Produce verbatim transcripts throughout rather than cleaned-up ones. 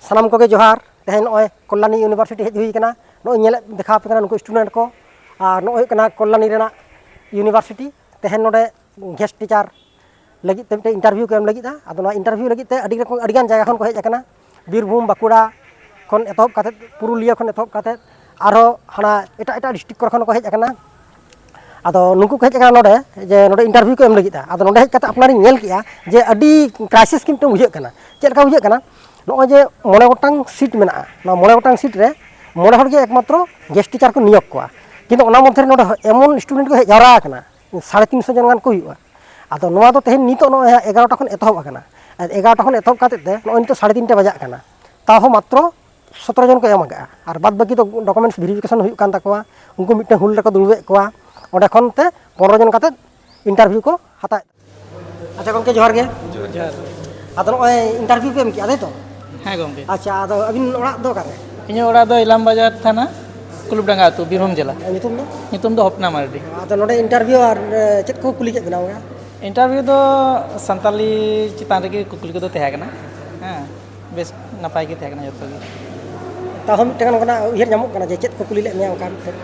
ᱥᱟᱱᱟᱢ ᱠᱚᱜᱮ ᱡᱚᱦᱟᱨ᱾ ᱛᱮᱦᱮᱧ ᱱᱚᱜᱼᱚᱭ ᱠᱚᱞᱞᱟᱱᱤ ᱤᱭᱩᱱᱤᱵᱷᱟᱨᱥᱤᱴᱤ ᱦᱮᱡ ᱦᱩᱭ ᱠᱟᱱᱟ᱾ ᱱᱚᱜᱼᱚᱭ ᱧᱮᱞᱮᱫ ᱫᱮᱠᱷᱟᱣ ᱟᱯᱮ ᱠᱟᱱᱟ ᱱᱩᱠᱩ ᱥᱴᱩᱰᱮᱱᱴ ᱠᱚ, ᱟᱨ ᱱᱚᱜᱼᱚᱭ ᱦᱩᱭᱩᱜ ᱠᱟᱱᱟ ᱠᱚᱞᱞᱟᱱᱤ ᱨᱮᱱᱟᱜ ᱤᱭᱩᱱᱤᱵᱷᱟᱨᱥᱤᱴᱤ᱾ ᱛᱮᱦᱮᱧ ᱱᱚᱰᱮ ᱜᱮᱥᱴ ᱴᱤᱪᱟᱨ ᱞᱟᱹᱜᱤᱫ ᱛᱮ ᱢᱤᱫᱴᱮᱱ ᱤᱱᱴᱟᱨᱵᱷᱤᱭᱩ ᱠᱚ ᱮᱢ ᱞᱟᱹᱜᱤᱫᱼᱟ᱾ ᱟᱫᱚ ᱱᱚᱣᱟ ᱤᱱᱴᱟᱨᱵᱷᱤᱭᱩ ᱞᱟᱹᱜᱤᱫ ᱛᱮ ᱟᱹᱰᱤ ᱨᱚᱠᱚᱢ, ᱟᱹᱰᱤᱜᱟᱱ ᱡᱟᱭᱜᱟ ᱠᱷᱚᱱ ᱠᱚ ᱦᱮᱡ ᱟᱠᱟᱱᱟ᱾ ᱵᱤᱨᱵᱷᱩᱢ, ᱵᱟᱸᱠᱩᱲᱟ ᱠᱷᱚᱱ ᱮᱛᱚᱦᱚᱵ ᱠᱟᱛᱮᱫ, ᱯᱩᱨᱩᱞᱤᱭᱟᱹ ᱠᱷᱚᱱ ᱮᱛᱚᱦᱚᱵ ᱠᱟᱛᱮᱫ, ᱟᱨᱦᱚᱸ ᱦᱟᱱᱟ ᱮᱴᱟᱜ ᱮᱴᱟᱜ ᱰᱤᱥᱴᱨᱤᱠᱴ ᱠᱚᱨᱮ ᱠᱷᱚᱱ ᱠᱚ ᱦᱮᱡ ᱟᱠᱟᱱᱟ᱾ ᱟᱫᱚ ᱱᱩᱠᱩ ᱠᱚ ᱦᱮᱡ ᱟᱠᱟᱱᱟ ᱱᱚᱰᱮ, ᱡᱮ ᱱᱚᱰᱮ ᱤᱱᱴᱟᱨᱵᱷᱤᱭᱩ ᱠᱚ ᱮᱢ ᱞᱟᱹᱜᱤᱫᱼᱟ᱾ ᱟᱫᱚ ᱱᱚᱰᱮ ᱦᱮᱡ ᱠᱟᱛᱮᱫ ᱟᱯᱱᱟᱨᱤᱧ ᱧᱮᱞ ᱠᱮᱜᱼᱟ ᱡᱮ ᱟᱹᱰᱤ ᱠᱨᱟᱭᱥᱤᱥ ᱜᱮ ᱢᱤᱫᱴᱮᱱ ᱵᱩᱡᱷᱟᱹᱜ ᱠᱟᱱᱟ᱾ ᱪᱮᱫ ᱞᱮᱠᱟ ᱵᱩᱡᱷᱟᱹᱜ ᱠᱟᱱᱟ? ᱱᱚᱜᱼᱚᱭ ᱡᱮ ᱢᱚᱬᱮ ᱜᱚᱴᱟᱝ ᱥᱤᱴ ᱢᱮᱱᱟᱜᱼᱟ, ᱱᱚᱣᱟ ᱢᱚᱬᱮ ᱜᱚᱴᱟᱝ ᱥᱤᱴ ᱨᱮ ᱢᱚᱬᱮ ᱦᱚᱲ ᱜᱮ ᱮᱠᱢᱟᱛᱨᱚ ᱜᱮᱥᱴ ᱴᱤᱪᱟᱨ ᱠᱚ ᱱᱤᱭᱳᱜᱽ ᱠᱚᱣᱟ, ᱠᱤᱱᱛᱩ ᱚᱱᱟ ᱢᱚᱫᱽᱫᱷᱮ ᱨᱮ ᱱᱚᱰᱮ ᱮᱢᱚᱱ ᱥᱴᱩᱰᱮᱱᱴ ᱠᱚ ᱦᱮᱡ ᱡᱟᱣᱨᱟ ᱟᱠᱟᱱᱟ, ᱥᱟᱲᱮ ᱛᱤᱱᱥᱚ ᱡᱚᱱ ᱜᱟᱱ ᱠᱚ ᱦᱩᱭᱩᱜᱼᱟ᱾ ᱟᱫᱚ ᱱᱚᱣᱟ ᱫᱚ ᱛᱮᱦᱮᱧ ᱱᱤᱛᱚᱜ ᱱᱚᱜᱼᱚᱭ ᱦᱟᱸᱜ ᱮᱜᱟᱨᱚᱴᱟ ᱠᱷᱚᱱ ᱮᱛᱚᱦᱚᱵ ᱟᱠᱟᱱᱟ᱾ ᱟᱨ ᱮᱜᱟᱨᱚᱴᱟ ᱠᱷᱚᱱ ᱮᱛᱚᱦᱚᱵ ᱠᱟᱛᱮᱫ ᱛᱮ ᱱᱚᱜᱼᱚᱭ ᱱᱤᱛᱚᱜ ᱥᱟᱲᱮ ᱛᱤᱱᱴᱟ ᱵᱟᱡᱟᱜ ᱠᱟᱱᱟ, ᱛᱟᱣ ᱦᱚᱸ ᱢᱟᱛᱨᱚ ᱥᱚᱛᱨᱚ ᱡᱚᱱ ᱠᱚ ᱮᱢ ᱟᱠᱟᱫᱼᱟ᱾ ᱟᱨ ᱵᱟᱫ ᱵᱟᱹᱠᱤ ᱫᱚ ᱰᱚᱠᱩᱢᱮᱱᱴᱥ ᱵᱷᱮᱨᱤᱯᱷᱤᱠᱮᱥᱚᱱ ᱦᱩᱭᱩᱜ ᱠᱟᱱ ᱛᱟᱠᱚᱣᱟ, ᱩᱱᱠᱩ ᱢᱤᱫᱴᱮᱱ ᱦᱩᱞ ᱨᱮᱠᱚ ᱫᱩᱲᱩᱵᱮᱫ ᱠᱚᱣᱟ, ᱚᱸᱰᱮ ᱠᱷᱚᱱ ᱛᱮ ᱯᱚᱱᱨᱚ ᱡᱚᱱ ᱠᱟᱛᱮᱫ ᱤᱱᱴᱟᱨᱵᱷᱤᱭᱩ ᱠᱚ ᱦᱟᱛᱟᱣᱮᱫ᱾ ᱟᱪᱪᱷᱟ ᱜᱚᱢᱠᱮ, ᱡᱚᱦᱟᱨ ᱜᱮ᱾ ᱡᱚᱦᱟᱨ᱾ ᱟᱫᱚ ᱱᱚᱜᱼᱚᱭ ᱤᱱᱴᱟᱨᱵᱷᱤᱭᱩ ᱯᱮ ᱮᱢ ᱠᱮᱜᱼᱟ, ᱛᱟᱭ ᱛᱚ? ᱦᱮᱸ ᱜᱚᱢᱠᱮ᱾ ᱟᱪᱪᱷᱟ, ᱟᱫᱚ ᱟᱹᱵᱤᱱ ᱚᱲᱟᱜ ᱫᱚ ᱚᱠᱟᱨᱮ? ᱤᱧᱟᱹᱜ ᱚᱲᱟᱜ ᱫᱚ ᱤᱞᱟᱢ ᱵᱟᱡᱟᱨ ᱛᱷᱟᱱᱟ, ᱠᱩᱞᱩᱵᱰᱟᱸᱜᱟ ᱟᱹᱛᱩ, ᱵᱤᱨᱵᱷᱩᱢ ᱡᱮᱞᱟ᱾ ᱧᱩᱛᱩᱢ ᱫᱚ? ᱧᱩᱛᱩᱢ ᱫᱚ ᱦᱚᱯᱱᱟ ᱢᱟᱨᱰᱤ᱾ ᱟᱫᱚ ᱱᱚᱰᱮ ᱤᱱᱴᱟᱨᱵᱷᱤᱭᱩ ᱟᱨ, ᱮ, ᱪᱮᱫ ᱠᱚ ᱠᱩᱞᱤ ᱠᱮᱫ ᱵᱤᱱᱟ ᱚᱱᱠᱟ? ᱤᱱᱴᱟᱨᱵᱷᱤᱭᱩ ᱫᱚ ᱥᱟᱱᱛᱟᱞᱤ ᱪᱮᱛᱟᱱ ᱨᱮᱜᱮ ᱠᱩᱠᱞᱤ ᱠᱚᱫᱚ ᱛᱟᱦᱮᱸ ᱠᱟᱱᱟ᱾ ᱦᱮᱸ, ᱵᱮᱥ ᱱᱟᱯᱟᱭ ᱜᱮ ᱛᱟᱦᱮᱸ ᱠᱟᱱᱟ ᱡᱚᱛᱚ ᱜᱮ᱾ ᱛᱟᱦᱚᱸ ᱢᱤᱫᱴᱟᱝ ᱚᱱᱠᱟᱱᱟᱜ ᱩᱭᱦᱟᱹᱨ ᱧᱟᱢᱚᱜ ᱠᱟᱱᱟ ᱡᱮ ᱪᱮᱫ ᱠᱚ ᱠᱩᱞᱤ ᱞᱮᱫ ᱢᱮᱭᱟ ᱚᱱᱠᱟ ᱢᱤᱫᱴᱮᱱ?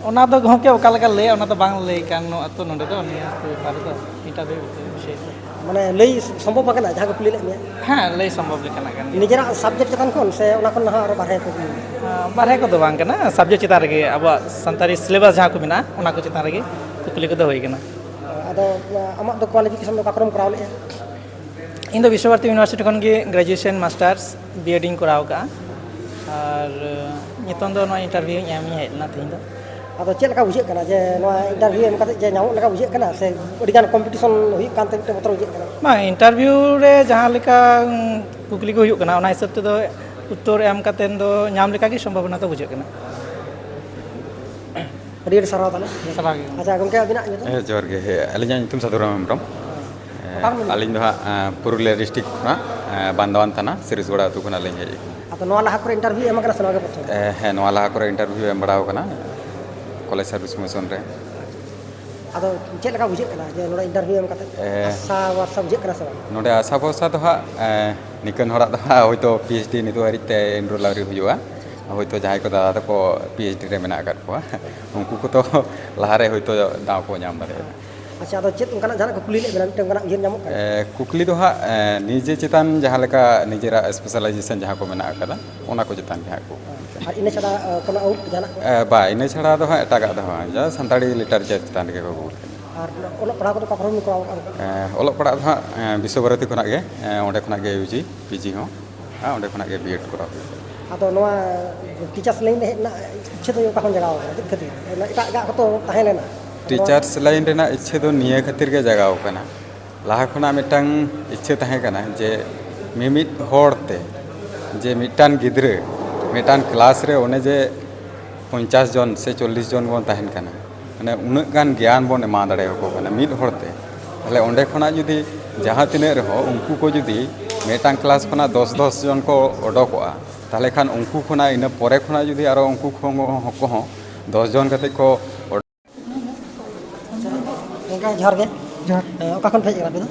ᱚᱱᱟ ᱫᱚ ᱜᱚᱢᱠᱮ ᱚᱠᱟ ᱞᱮᱠᱟ ᱞᱟᱹᱭᱟ, ᱚᱱᱟ ᱫᱚ ᱵᱟᱝ ᱞᱟᱹᱭ ᱜᱟᱱᱚᱜᱼᱟ ᱛᱚ ᱱᱚᱰᱮ ᱫᱚ, ᱱᱤᱭᱟᱹ ᱵᱮᱯᱟᱨ ᱫᱚ, ᱤᱱᱴᱟᱨᱵᱷᱤᱭᱩ ᱵᱤᱥᱚᱭ ᱫᱚ᱾ ᱢᱟᱱᱮ ᱞᱟᱹᱭ ᱥᱚᱢᱵᱷᱚᱵ ᱵᱟᱝ ᱠᱟᱱᱟ ᱡᱟᱦᱟᱸ ᱠᱚ ᱠᱩᱞᱤ ᱞᱮᱫ ᱢᱮᱭᱟ? ᱦᱮᱸ, ᱞᱟᱹᱭ ᱥᱚᱢᱵᱷᱚᱵ ᱞᱮᱠᱟᱱᱟᱜ ᱠᱟᱱ ᱜᱮᱭᱟ᱾ ᱱᱤᱡᱮᱨᱟᱜ ᱥᱟᱵᱡᱮᱠᱴ ᱪᱮᱛᱟᱱ ᱠᱷᱚᱱ ᱥᱮ ᱚᱱᱟ ᱠᱷᱚᱱ ᱱᱟᱦᱟᱜ ᱟᱨᱚ ᱵᱟᱨᱦᱮ ᱠᱚ ᱠᱩᱞᱤ? ᱟᱸ, ᱵᱟᱨᱦᱮ ᱠᱚᱫᱚ ᱵᱟᱝ ᱠᱟᱱᱟ, ᱥᱟᱵᱡᱮᱠᱴ ᱪᱮᱛᱟᱱ ᱨᱮᱜᱮ, ᱟᱵᱚᱣᱟᱜ ᱥᱟᱱᱛᱟᱲᱤ ᱥᱤᱞᱮᱵᱟᱥ ᱡᱟᱦᱟᱸ ᱠᱚ ᱢᱮᱱᱟᱜᱼᱟ, ᱚᱱᱟ ᱠᱚ ᱪᱮᱛᱟᱱ ᱨᱮᱜᱮ ᱠᱩᱠᱞᱤ ᱠᱚᱫᱚ ᱦᱩᱭ ᱠᱟᱱᱟ᱾ ᱟᱫᱚ, ᱟᱢᱟᱜ ᱫᱚ ᱠᱳᱣᱟᱞᱤᱯᱷᱤᱠᱮᱥᱚᱱ ᱫᱚ ᱚᱠᱟ ᱠᱚᱨᱮᱢ ᱠᱚᱨᱟᱣ ᱞᱮᱫᱼᱟ? ᱤᱧ ᱫᱚ ᱵᱤᱥᱥᱚ ᱵᱷᱟᱨᱚᱛᱤ ᱤᱭᱩᱱᱤᱵᱷᱟᱨᱥᱤᱴᱤ ᱠᱷᱚᱱ ᱜᱮ ᱜᱨᱮᱡᱩᱭᱮᱥᱚᱱ, ᱢᱟᱥᱴᱟᱨᱥ, ᱵᱤ ᱮᱰ ᱤᱧ ᱠᱚᱨᱟᱣ ᱠᱟᱜᱼᱟ᱾ ᱟᱨ, ᱱᱤᱛᱚᱝ ᱫᱚ ᱱᱚᱣᱟ ᱤᱱᱴᱟᱨᱵᱷᱤᱭᱩ ᱤᱧ ᱮᱢ ᱤᱧ ᱦᱮᱡ ᱞᱮᱱᱟ ᱛᱮᱦᱮᱧ ᱫᱚ᱾ ᱟᱫᱚ ᱪᱮᱫ ᱞᱮᱠᱟ ᱵᱩᱡᱷᱟᱹᱜ ᱠᱟᱱᱟ ᱡᱮ ᱱᱚᱣᱟ ᱤᱱᱴᱟᱨᱵᱷᱤᱭᱩ ᱮᱢ ᱠᱟᱛᱮ ᱡᱮ ᱧᱟᱢᱚᱜ ᱞᱮᱠᱟ ᱵᱩᱡᱷᱟᱹᱜ ᱠᱟᱱᱟ, ᱥᱮ ᱟᱹᱰᱤᱜᱟᱱ ᱠᱚᱢᱯᱤᱴᱤᱥᱚᱱ ᱦᱩᱭᱩᱜ ᱠᱟᱱᱛᱮ ᱢᱤᱫᱴᱮᱱ ᱵᱚᱛᱚᱨ ᱵᱩᱡᱷᱟᱹᱜ ᱠᱟᱱᱟ? ᱵᱟᱝ, ᱤᱱᱴᱟᱨᱵᱷᱤᱭᱩ ᱨᱮ ᱡᱟᱦᱟᱸ ᱞᱮᱠᱟ, ᱩᱸ, ᱠᱩᱠᱞᱤ ᱠᱚ ᱦᱩᱭᱩᱜ ᱠᱟᱱᱟ, ᱚᱱᱟ ᱦᱤᱥᱟᱹᱵ ᱛᱮᱫᱚ ᱩᱛᱛᱚᱨ ᱮᱢ ᱠᱟᱛᱮ ᱫᱚ ᱧᱟᱢ ᱞᱮᱠᱟ ᱜᱮ ᱥᱚᱢᱵᱷᱚᱵᱚᱱᱟ ᱫᱚ ᱵᱩᱡᱷᱟᱹᱜ ᱠᱟᱱᱟ᱾ ᱟᱹᱰᱤ ᱟᱹᱰᱤ ᱥᱟᱨᱦᱟᱣ ᱛᱟᱦᱚᱞᱮ᱾ ᱥᱟᱨᱦᱟᱣ ᱜᱮ᱾ ᱟᱪᱪᱷᱟ ᱜᱚᱢᱠᱮ, ᱟᱹᱵᱤᱱᱟᱜ ᱧᱩᱛᱩᱢ? ᱦᱮᱸ, ᱡᱚᱦᱟᱨ ᱜᱮ᱾ ᱦᱮᱸ, ᱟᱹᱞᱤᱧᱟᱜ ᱧᱩᱛᱩᱢ ᱥᱟᱹᱫᱷᱩᱨᱟᱢ ᱦᱮᱢᱵᱨᱚᱢ᱾ ᱚᱠᱟ ᱠᱷᱚᱱ ᱵᱤᱱ? ᱟᱹᱞᱤᱧ ᱫᱚ ᱦᱟᱸᱜ, ᱮᱸ, ᱯᱩᱨᱩᱞᱤᱭᱟᱹ ᱰᱤᱥᱴᱨᱤᱠᱴ ᱠᱷᱚᱱᱟᱜ, ᱮᱸ, ᱵᱟᱱᱫᱟᱣᱟᱱ ᱛᱷᱟᱱᱟ, ᱥᱤᱨᱤᱥᱜᱚᱲᱟ ᱟᱹᱛᱩ ᱠᱷᱚᱱᱟᱜ ᱞᱤᱧ ᱦᱮᱡ ᱟᱠᱟᱱᱟ᱾ ᱟᱫᱚ ᱱᱚᱣᱟ ᱞᱟᱦᱟ ᱠᱚᱨᱮ ᱤᱱᱴᱟᱨᱵᱷᱤᱭᱩ ᱮᱢ ᱟᱠᱟᱱᱟ ᱥᱮ ᱱᱚᱣᱟ ᱜᱮ ᱯᱨᱚᱛᱷᱚᱢ? ᱮᱸ, ᱦᱮᱸ, ᱱᱚᱣᱟ ᱞᱟᱦᱟ ᱠᱚᱨᱮ ᱤᱱᱴᱟᱨᱵᱷᱤᱭᱩ ᱮᱢ ᱵᱟᱲᱟ ᱟᱠᱟᱱᱟ ᱠᱚᱞᱮᱡᱽ ᱥᱟᱨᱵᱷᱤᱥ ᱠᱚᱢᱤᱥᱚᱱ ᱨᱮ᱾ ᱟᱫᱚ ᱪᱮᱫ ᱞᱮᱠᱟ ᱵᱩᱡᱷᱟᱹᱜ ᱠᱟᱱᱟ ᱡᱮ ᱱᱚᱰᱮ ᱤᱱᱴᱟᱨᱵᱷᱤᱭᱩ ᱮᱢ ᱠᱟᱛᱮ? ᱮ, ᱟᱥᱟ ᱵᱷᱚᱨᱥᱟ ᱵᱩᱡᱷᱟᱹᱜ ᱠᱟᱱᱟ ᱥᱮ ᱵᱟᱝ? ᱱᱚᱰᱮ ᱟᱥᱟ ᱵᱷᱚᱨᱥᱟ ᱫᱚ ᱦᱟᱸᱜ, ᱮ, ᱱᱤᱠᱟᱹᱱ ᱦᱚᱲᱟᱜ ᱫᱚ ᱦᱟᱸᱜ ᱦᱳᱭᱛᱳ ᱯᱤ ᱮᱭᱤᱪ ᱰᱤ ᱱᱤᱛᱚᱜ ᱦᱟᱹᱨᱤᱡ ᱛᱮ ᱮᱱᱨᱳᱞ ᱟᱹᱣᱨᱤ ᱦᱩᱭᱩᱜᱼᱟ᱾ ᱦᱳᱭᱛᱳ ᱡᱟᱦᱟᱸᱭ ᱠᱚ ᱫᱟᱫᱟ ᱛᱟᱠᱚ ᱯᱤ ᱮᱭᱤᱪ ᱰᱤ ᱨᱮ ᱢᱮᱱᱟᱜ ᱟᱠᱟᱫ ᱠᱚᱣᱟ, ᱩᱱᱠᱩ ᱠᱚᱫᱚ ᱞᱟᱦᱟᱨᱮ ᱦᱳᱭᱛᱳ ᱫᱟᱣ ᱠᱚ ᱧᱟᱢ ᱫᱟᱲᱮᱭᱟᱜᱼᱟ᱾ ᱟᱪᱪᱷᱟ, ᱟᱫᱚ ᱪᱮᱫ ᱚᱱᱠᱟᱱᱟᱜ ᱡᱟᱦᱟᱱᱟᱜ ᱠᱚ ᱠᱩᱞᱤ ᱞᱮᱫ ᱵᱮᱱᱟ? ᱢᱤᱫᱴᱮᱱ ᱚᱱᱠᱟᱱᱟᱜ ᱩᱭᱦᱟᱹᱨ ᱧᱟᱢᱚᱜ ᱠᱟᱱᱟ? ᱮ, ᱠᱩᱠᱞᱤ ᱫᱚ ᱦᱟᱸᱜ, ᱮ, ᱱᱤᱡᱮ ᱪᱮᱛᱟᱱ ᱡᱟᱦᱟᱸ ᱞᱮᱠᱟ ᱱᱤᱡᱮᱨᱟᱜ ᱥᱯᱮᱥᱟᱞᱟᱭᱡᱮᱥᱚᱱ ᱡᱟᱦᱟᱸ ᱠᱚ ᱢᱮᱱᱟᱜ ᱟᱠᱟᱫᱟ, ᱚᱱᱟ ᱠᱚ ᱪᱮᱛᱟᱱ ᱜᱮ ᱦᱟᱸᱜ ᱠᱚ᱾ ᱟᱨ ᱤᱱᱟᱹ ᱪᱷᱟᱰᱟ, ᱮ, ᱠᱳᱱᱳ ᱟᱣᱩᱴ ᱡᱟᱦᱟᱱᱟᱜ ᱠᱚ? ᱮ, ᱵᱟ, ᱤᱱᱟᱹ ᱪᱷᱟᱲᱟ ᱫᱚ ᱦᱟᱸᱜ ᱮᱴᱟᱜᱟᱜ ᱫᱚ ᱦᱟᱸᱜ ᱡᱟ ᱥᱟᱱᱛᱟᱲᱤ ᱞᱤᱴᱟᱨᱮᱪᱟᱨ ᱪᱮᱛᱟᱱ ᱨᱮᱜᱮ ᱠᱚ ᱜᱩᱨᱩᱛᱛᱚ᱾ ᱟᱨ ᱚᱞᱚᱜ ᱯᱟᱲᱦᱟᱣ ᱠᱚᱫᱚ ᱚᱠᱟ ᱠᱚᱨᱮ ᱵᱤᱱ ᱠᱚᱨᱟᱣ ᱟᱠᱟᱫᱼᱟ? ᱮ, ᱚᱞᱚᱜ ᱯᱟᱲᱦᱟᱜ ᱫᱚ ᱦᱟᱸᱜ, ᱮ, ᱵᱤᱥᱥᱚ ᱵᱷᱟᱨᱚᱛᱤ ᱠᱷᱚᱱᱟᱜ ᱜᱮ, ᱮ, ᱚᱸᱰᱮ ᱠᱷᱚᱱᱟᱜ ᱜᱮ ᱤᱭᱩ ᱡᱤ, ᱯᱤ ᱡᱤ ᱦᱚᱸ, ᱟᱨ ᱚᱸᱰᱮ ᱠᱷᱚᱱᱟᱜ ᱜᱮ ᱵᱤ ᱮᱰ ᱠᱚᱨᱟᱣ ᱦᱩᱭᱩᱜᱼᱟ᱾ ᱟᱫᱚ ᱱᱚᱣᱟ ᱴᱤᱪᱟᱨᱥ ᱞᱟᱭᱤᱱ ᱨᱮ ᱦᱮᱡ ᱨᱮᱱᱟᱜ ᱤᱪᱪᱷᱟᱹ ᱫᱚ ᱚᱠᱟ ᱠᱷᱚᱱ ᱡᱟᱜᱟᱣ ᱟᱠᱟᱱᱟ? ᱪᱮᱫ ᱠᱷᱟᱹᱛᱤᱨ? ᱮᱴᱟᱜ ᱮᱴᱟᱜ ᱠᱚᱛᱚ ᱛᱟᱦᱮᱸ ᱞᱮᱱᱟ᱾ ᱴᱤᱪᱟᱨᱥ ᱞᱟᱭᱤᱱ ᱨᱮᱱᱟᱜ ᱤᱪᱪᱷᱟᱹ ᱫᱚ ᱱᱤᱭᱟᱹ ᱠᱷᱟᱹᱛᱤᱨ ᱜᱮ ᱡᱟᱜᱟᱣ ᱟᱠᱟᱱᱟ, ᱞᱟᱦᱟ ᱠᱷᱚᱱᱟᱜ ᱢᱤᱫᱴᱟᱝ ᱤᱪᱪᱷᱟᱹ ᱛᱟᱦᱮᱸ ᱠᱟᱱᱟ ᱡᱮ ᱢᱤᱢᱤᱫ ᱦᱚᱲ ᱛᱮ, ᱡᱮ ᱢᱤᱫᱴᱟᱝ ᱜᱤᱫᱽᱨᱟᱹ ᱢᱤᱫᱴᱟᱝ ᱠᱞᱟᱥ ᱨᱮ ᱚᱱᱮ ᱡᱮ ᱯᱚᱧᱪᱟᱥ ᱡᱚᱱ ᱥᱮ ᱪᱚᱞᱞᱤᱥ ᱡᱚᱱ ᱵᱚᱱ ᱛᱟᱦᱮᱱ ᱠᱟᱱᱟ, ᱢᱟᱱᱮ ᱩᱱᱟᱹᱜ ᱜᱟᱱ ᱜᱮᱭᱟᱱ ᱵᱚᱱ ᱮᱢᱟ ᱫᱟᱲᱮᱭᱟᱠᱚ ᱠᱟᱱᱟ ᱢᱤᱫ ᱦᱚᱲ ᱛᱮ᱾ ᱛᱟᱦᱞᱮ ᱚᱸᱰᱮ ᱠᱷᱚᱱᱟᱜ ᱡᱩᱫᱤ ᱡᱟᱦᱟᱸ ᱛᱤᱱᱟᱹᱜ ᱨᱮᱦᱚᱸ ᱩᱱᱠᱩ ᱠᱚ ᱡᱩᱫᱤ ᱢᱤᱫᱴᱟᱝ ᱠᱞᱟᱥ ᱠᱷᱚᱱᱟᱜ ᱫᱚᱥ ᱫᱚᱥ ᱡᱚᱱ ᱠᱚ ᱚᱰᱚᱠᱚᱜᱼᱟ, ᱛᱟᱦᱞᱮ ᱠᱷᱟᱱ ᱩᱱᱠᱩ ᱠᱷᱚᱱᱟᱜ ᱤᱱᱟᱹ ᱯᱚᱨᱮ ᱠᱷᱚᱱᱟᱜ ᱡᱩᱫᱤ ᱟᱨᱚ ᱩᱱᱠᱩ ᱠᱚᱦᱚᱸ ᱠᱚᱦᱚᱸ ᱫᱚᱥ ᱡᱚᱱ ᱠᱟᱛᱮ ᱠᱚ ᱜᱚᱝᱠᱮ, ᱡᱚᱦᱟᱨ ᱜᱮ᱾ ᱡᱚᱦᱟᱨ᱾ ᱮ, ᱚᱠᱟ ᱠᱷᱚᱱ ᱯᱮ ᱦᱮᱡ ᱟᱠᱟᱱᱟ ᱟᱯᱮ ᱫᱚ?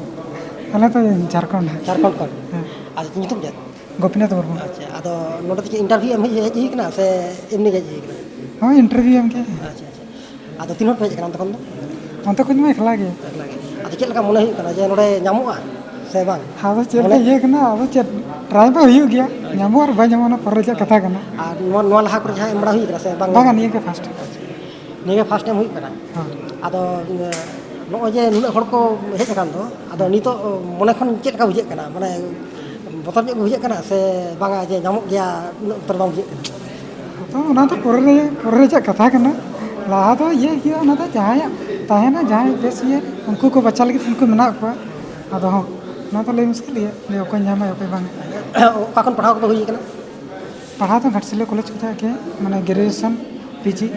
ᱟᱞᱮ ᱫᱚ ᱡᱷᱟᱲᱠᱷᱚᱸᱰ᱾ ᱡᱷᱟᱲᱠᱷᱚᱸᱰ ᱠᱷᱚᱱ? ᱦᱮᱸ᱾ ᱟᱪᱪᱷᱟ, ᱧᱩᱛᱩᱢ ᱪᱮᱫ? ᱜᱳᱯᱤᱱᱟᱛᱷ ᱢᱩᱨᱢᱩ᱾ ᱟᱪᱪᱷᱟ, ᱟᱫᱚ ᱱᱚᱰᱮ ᱫᱚ ᱪᱮᱫ ᱤᱱᱴᱟᱨᱵᱷᱤᱭᱩ ᱮᱢ ᱦᱮᱡ, ᱦᱮᱡ ᱦᱩᱭ ᱠᱟᱱᱟ ᱥᱮ ᱮᱢᱱᱤ ᱜᱮ ᱦᱮᱡ ᱦᱩᱭ ᱠᱟᱱᱟ? ᱦᱳᱭ, ᱤᱱᱴᱟᱨᱵᱷᱤᱭᱩ ᱮᱢ ᱜᱮ᱾ ᱟᱪᱪᱷᱟ, ᱟᱪᱪᱷᱟ᱾ ᱟᱫᱚ ᱛᱤᱱ ᱦᱚᱲ ᱯᱮ ᱦᱮᱡ ᱟᱠᱟᱱᱟ ᱚᱱᱛᱮ ᱠᱷᱚᱱ ᱫᱚ? ᱚᱱᱛᱮ ᱠᱷᱚᱱ ᱢᱟ ᱮᱠᱞᱟ ᱜᱮ᱾ ᱮᱠᱞᱟ ᱜᱮ᱾ ᱟᱫᱚ ᱪᱮᱫ ᱞᱮᱠᱟ ᱢᱚᱱᱮ ᱦᱩᱭᱩᱜ ᱠᱟᱱᱟ ᱡᱮ ᱱᱚᱰᱮ ᱧᱟᱢᱚᱜᱼᱟ ᱥᱮ ᱵᱟᱝ? ᱟᱫᱚ ᱪᱮᱫ ᱢᱚᱱᱮ ᱞᱮ ᱤᱭᱟᱹ ᱠᱟᱱᱟ, ᱟᱫᱚ ᱪᱮᱫ, ᱴᱨᱟᱭ ᱢᱟ ᱦᱩᱭᱩᱜ ᱜᱮᱭᱟ, ᱧᱟᱢᱚᱜ ᱟᱨ ᱵᱟᱭ ᱧᱟᱢᱚᱜ, ᱚᱱᱟ ᱯᱚᱨᱮ ᱨᱮᱭᱟᱜ ᱠᱟᱛᱷᱟ ᱠᱟᱱᱟ᱾ ᱟᱨ ᱱᱚᱣᱟ, ᱱᱚᱣᱟ ᱞᱟᱦᱟ ᱠᱚᱨᱮ ᱡᱟᱦᱟᱸ ᱮᱢ ᱵᱟᱲᱟ ᱦᱩᱭ ᱠᱟᱱᱟ ᱥᱮ ᱵᱟᱝ? ᱵᱟᱝᱟ, ᱱᱤᱭᱟᱹ ᱜᱮ ᱯᱷᱟᱥᱴ᱾ ᱱᱤᱭᱟᱹ ᱜᱮ ᱯᱷᱟᱥᱴ ᱮᱢ ᱦᱩᱭᱩᱜ ᱠᱟᱱᱟ᱾ ᱦᱳᱭ᱾ ᱟᱫᱚ, ᱱᱚᱜᱼᱚᱭ ᱡᱮ ᱱᱩᱱᱟᱹᱜ ᱦᱚᱲ ᱠᱚ ᱦᱮᱡ ᱟᱠᱟᱱ ᱫᱚ, ᱟᱫᱚ ᱱᱤᱛᱚᱜ ᱢᱚᱱᱮ ᱠᱷᱚᱱ ᱪᱮᱫ ᱞᱮᱠᱟ ᱵᱩᱡᱷᱟᱹᱜ ᱠᱟᱱᱟ? ᱢᱟᱱᱮ, ᱵᱚᱛᱚᱨ ᱧᱚᱜ ᱜᱮ ᱵᱩᱡᱷᱟᱹᱜ ᱠᱟᱱᱟ ᱥᱮ ᱵᱟᱝᱟ ᱡᱮ ᱧᱟᱢᱚᱜ ᱜᱮᱭᱟ, ᱩᱱᱟᱹᱜ ᱵᱚᱛᱚᱨ ᱵᱟᱝ ᱵᱩᱡᱷᱟᱹᱜ ᱠᱟᱱᱟ? ᱛᱚ, ᱚᱱᱟ ᱫᱚ ᱯᱚᱨᱮ ᱨᱮ, ᱯᱚᱨᱮ ᱨᱮᱭᱟᱜ ᱠᱟᱛᱷᱟ ᱠᱟᱱᱟ᱾ ᱞᱟᱦᱟ ᱫᱚ ᱤᱭᱟᱹ ᱦᱩᱭᱩᱜᱼᱟ, ᱚᱱᱟ ᱫᱚ ᱡᱟᱦᱟᱸᱭᱟᱜ ᱛᱟᱦᱮᱱᱟ, ᱡᱟᱦᱟᱸᱭ ᱵᱮᱥ ᱤᱭᱟᱹ, ᱩᱱᱠᱩ ᱠᱚ ᱵᱟᱪᱷᱟᱣ ᱞᱟᱹᱜᱤᱫ ᱩᱱᱠᱩ ᱢᱮᱱᱟᱜ ᱠᱚᱣᱟ᱾ ᱟᱫᱚ ᱦᱚᱸ, ᱚᱱᱟ ᱫᱚ ᱞᱟᱹᱭ ᱢᱩᱥᱠᱤᱞ ᱜᱮᱭᱟ ᱡᱮ ᱚᱠᱚᱭ ᱧᱟᱢᱟᱭ, ᱚᱠᱚᱭ ᱵᱟᱝᱟ᱾ ᱚᱠᱟ ᱠᱷᱚᱱ ᱯᱟᱲᱦᱟᱣ ᱠᱚᱫᱚ ᱦᱩᱭ ᱠᱟᱱᱟ? ᱯᱟᱲᱦᱟᱣ ᱫᱚ ᱜᱷᱟᱴᱥᱤᱞᱟᱹ ᱠᱚᱞᱮᱡᱽ ᱠᱷᱚᱱᱟᱜ ᱜᱮ, ᱢᱟᱱᱮ ᱜᱨᱮᱡᱩᱭᱮᱥᱚᱱ, ᱯᱤ ᱡᱤ᱾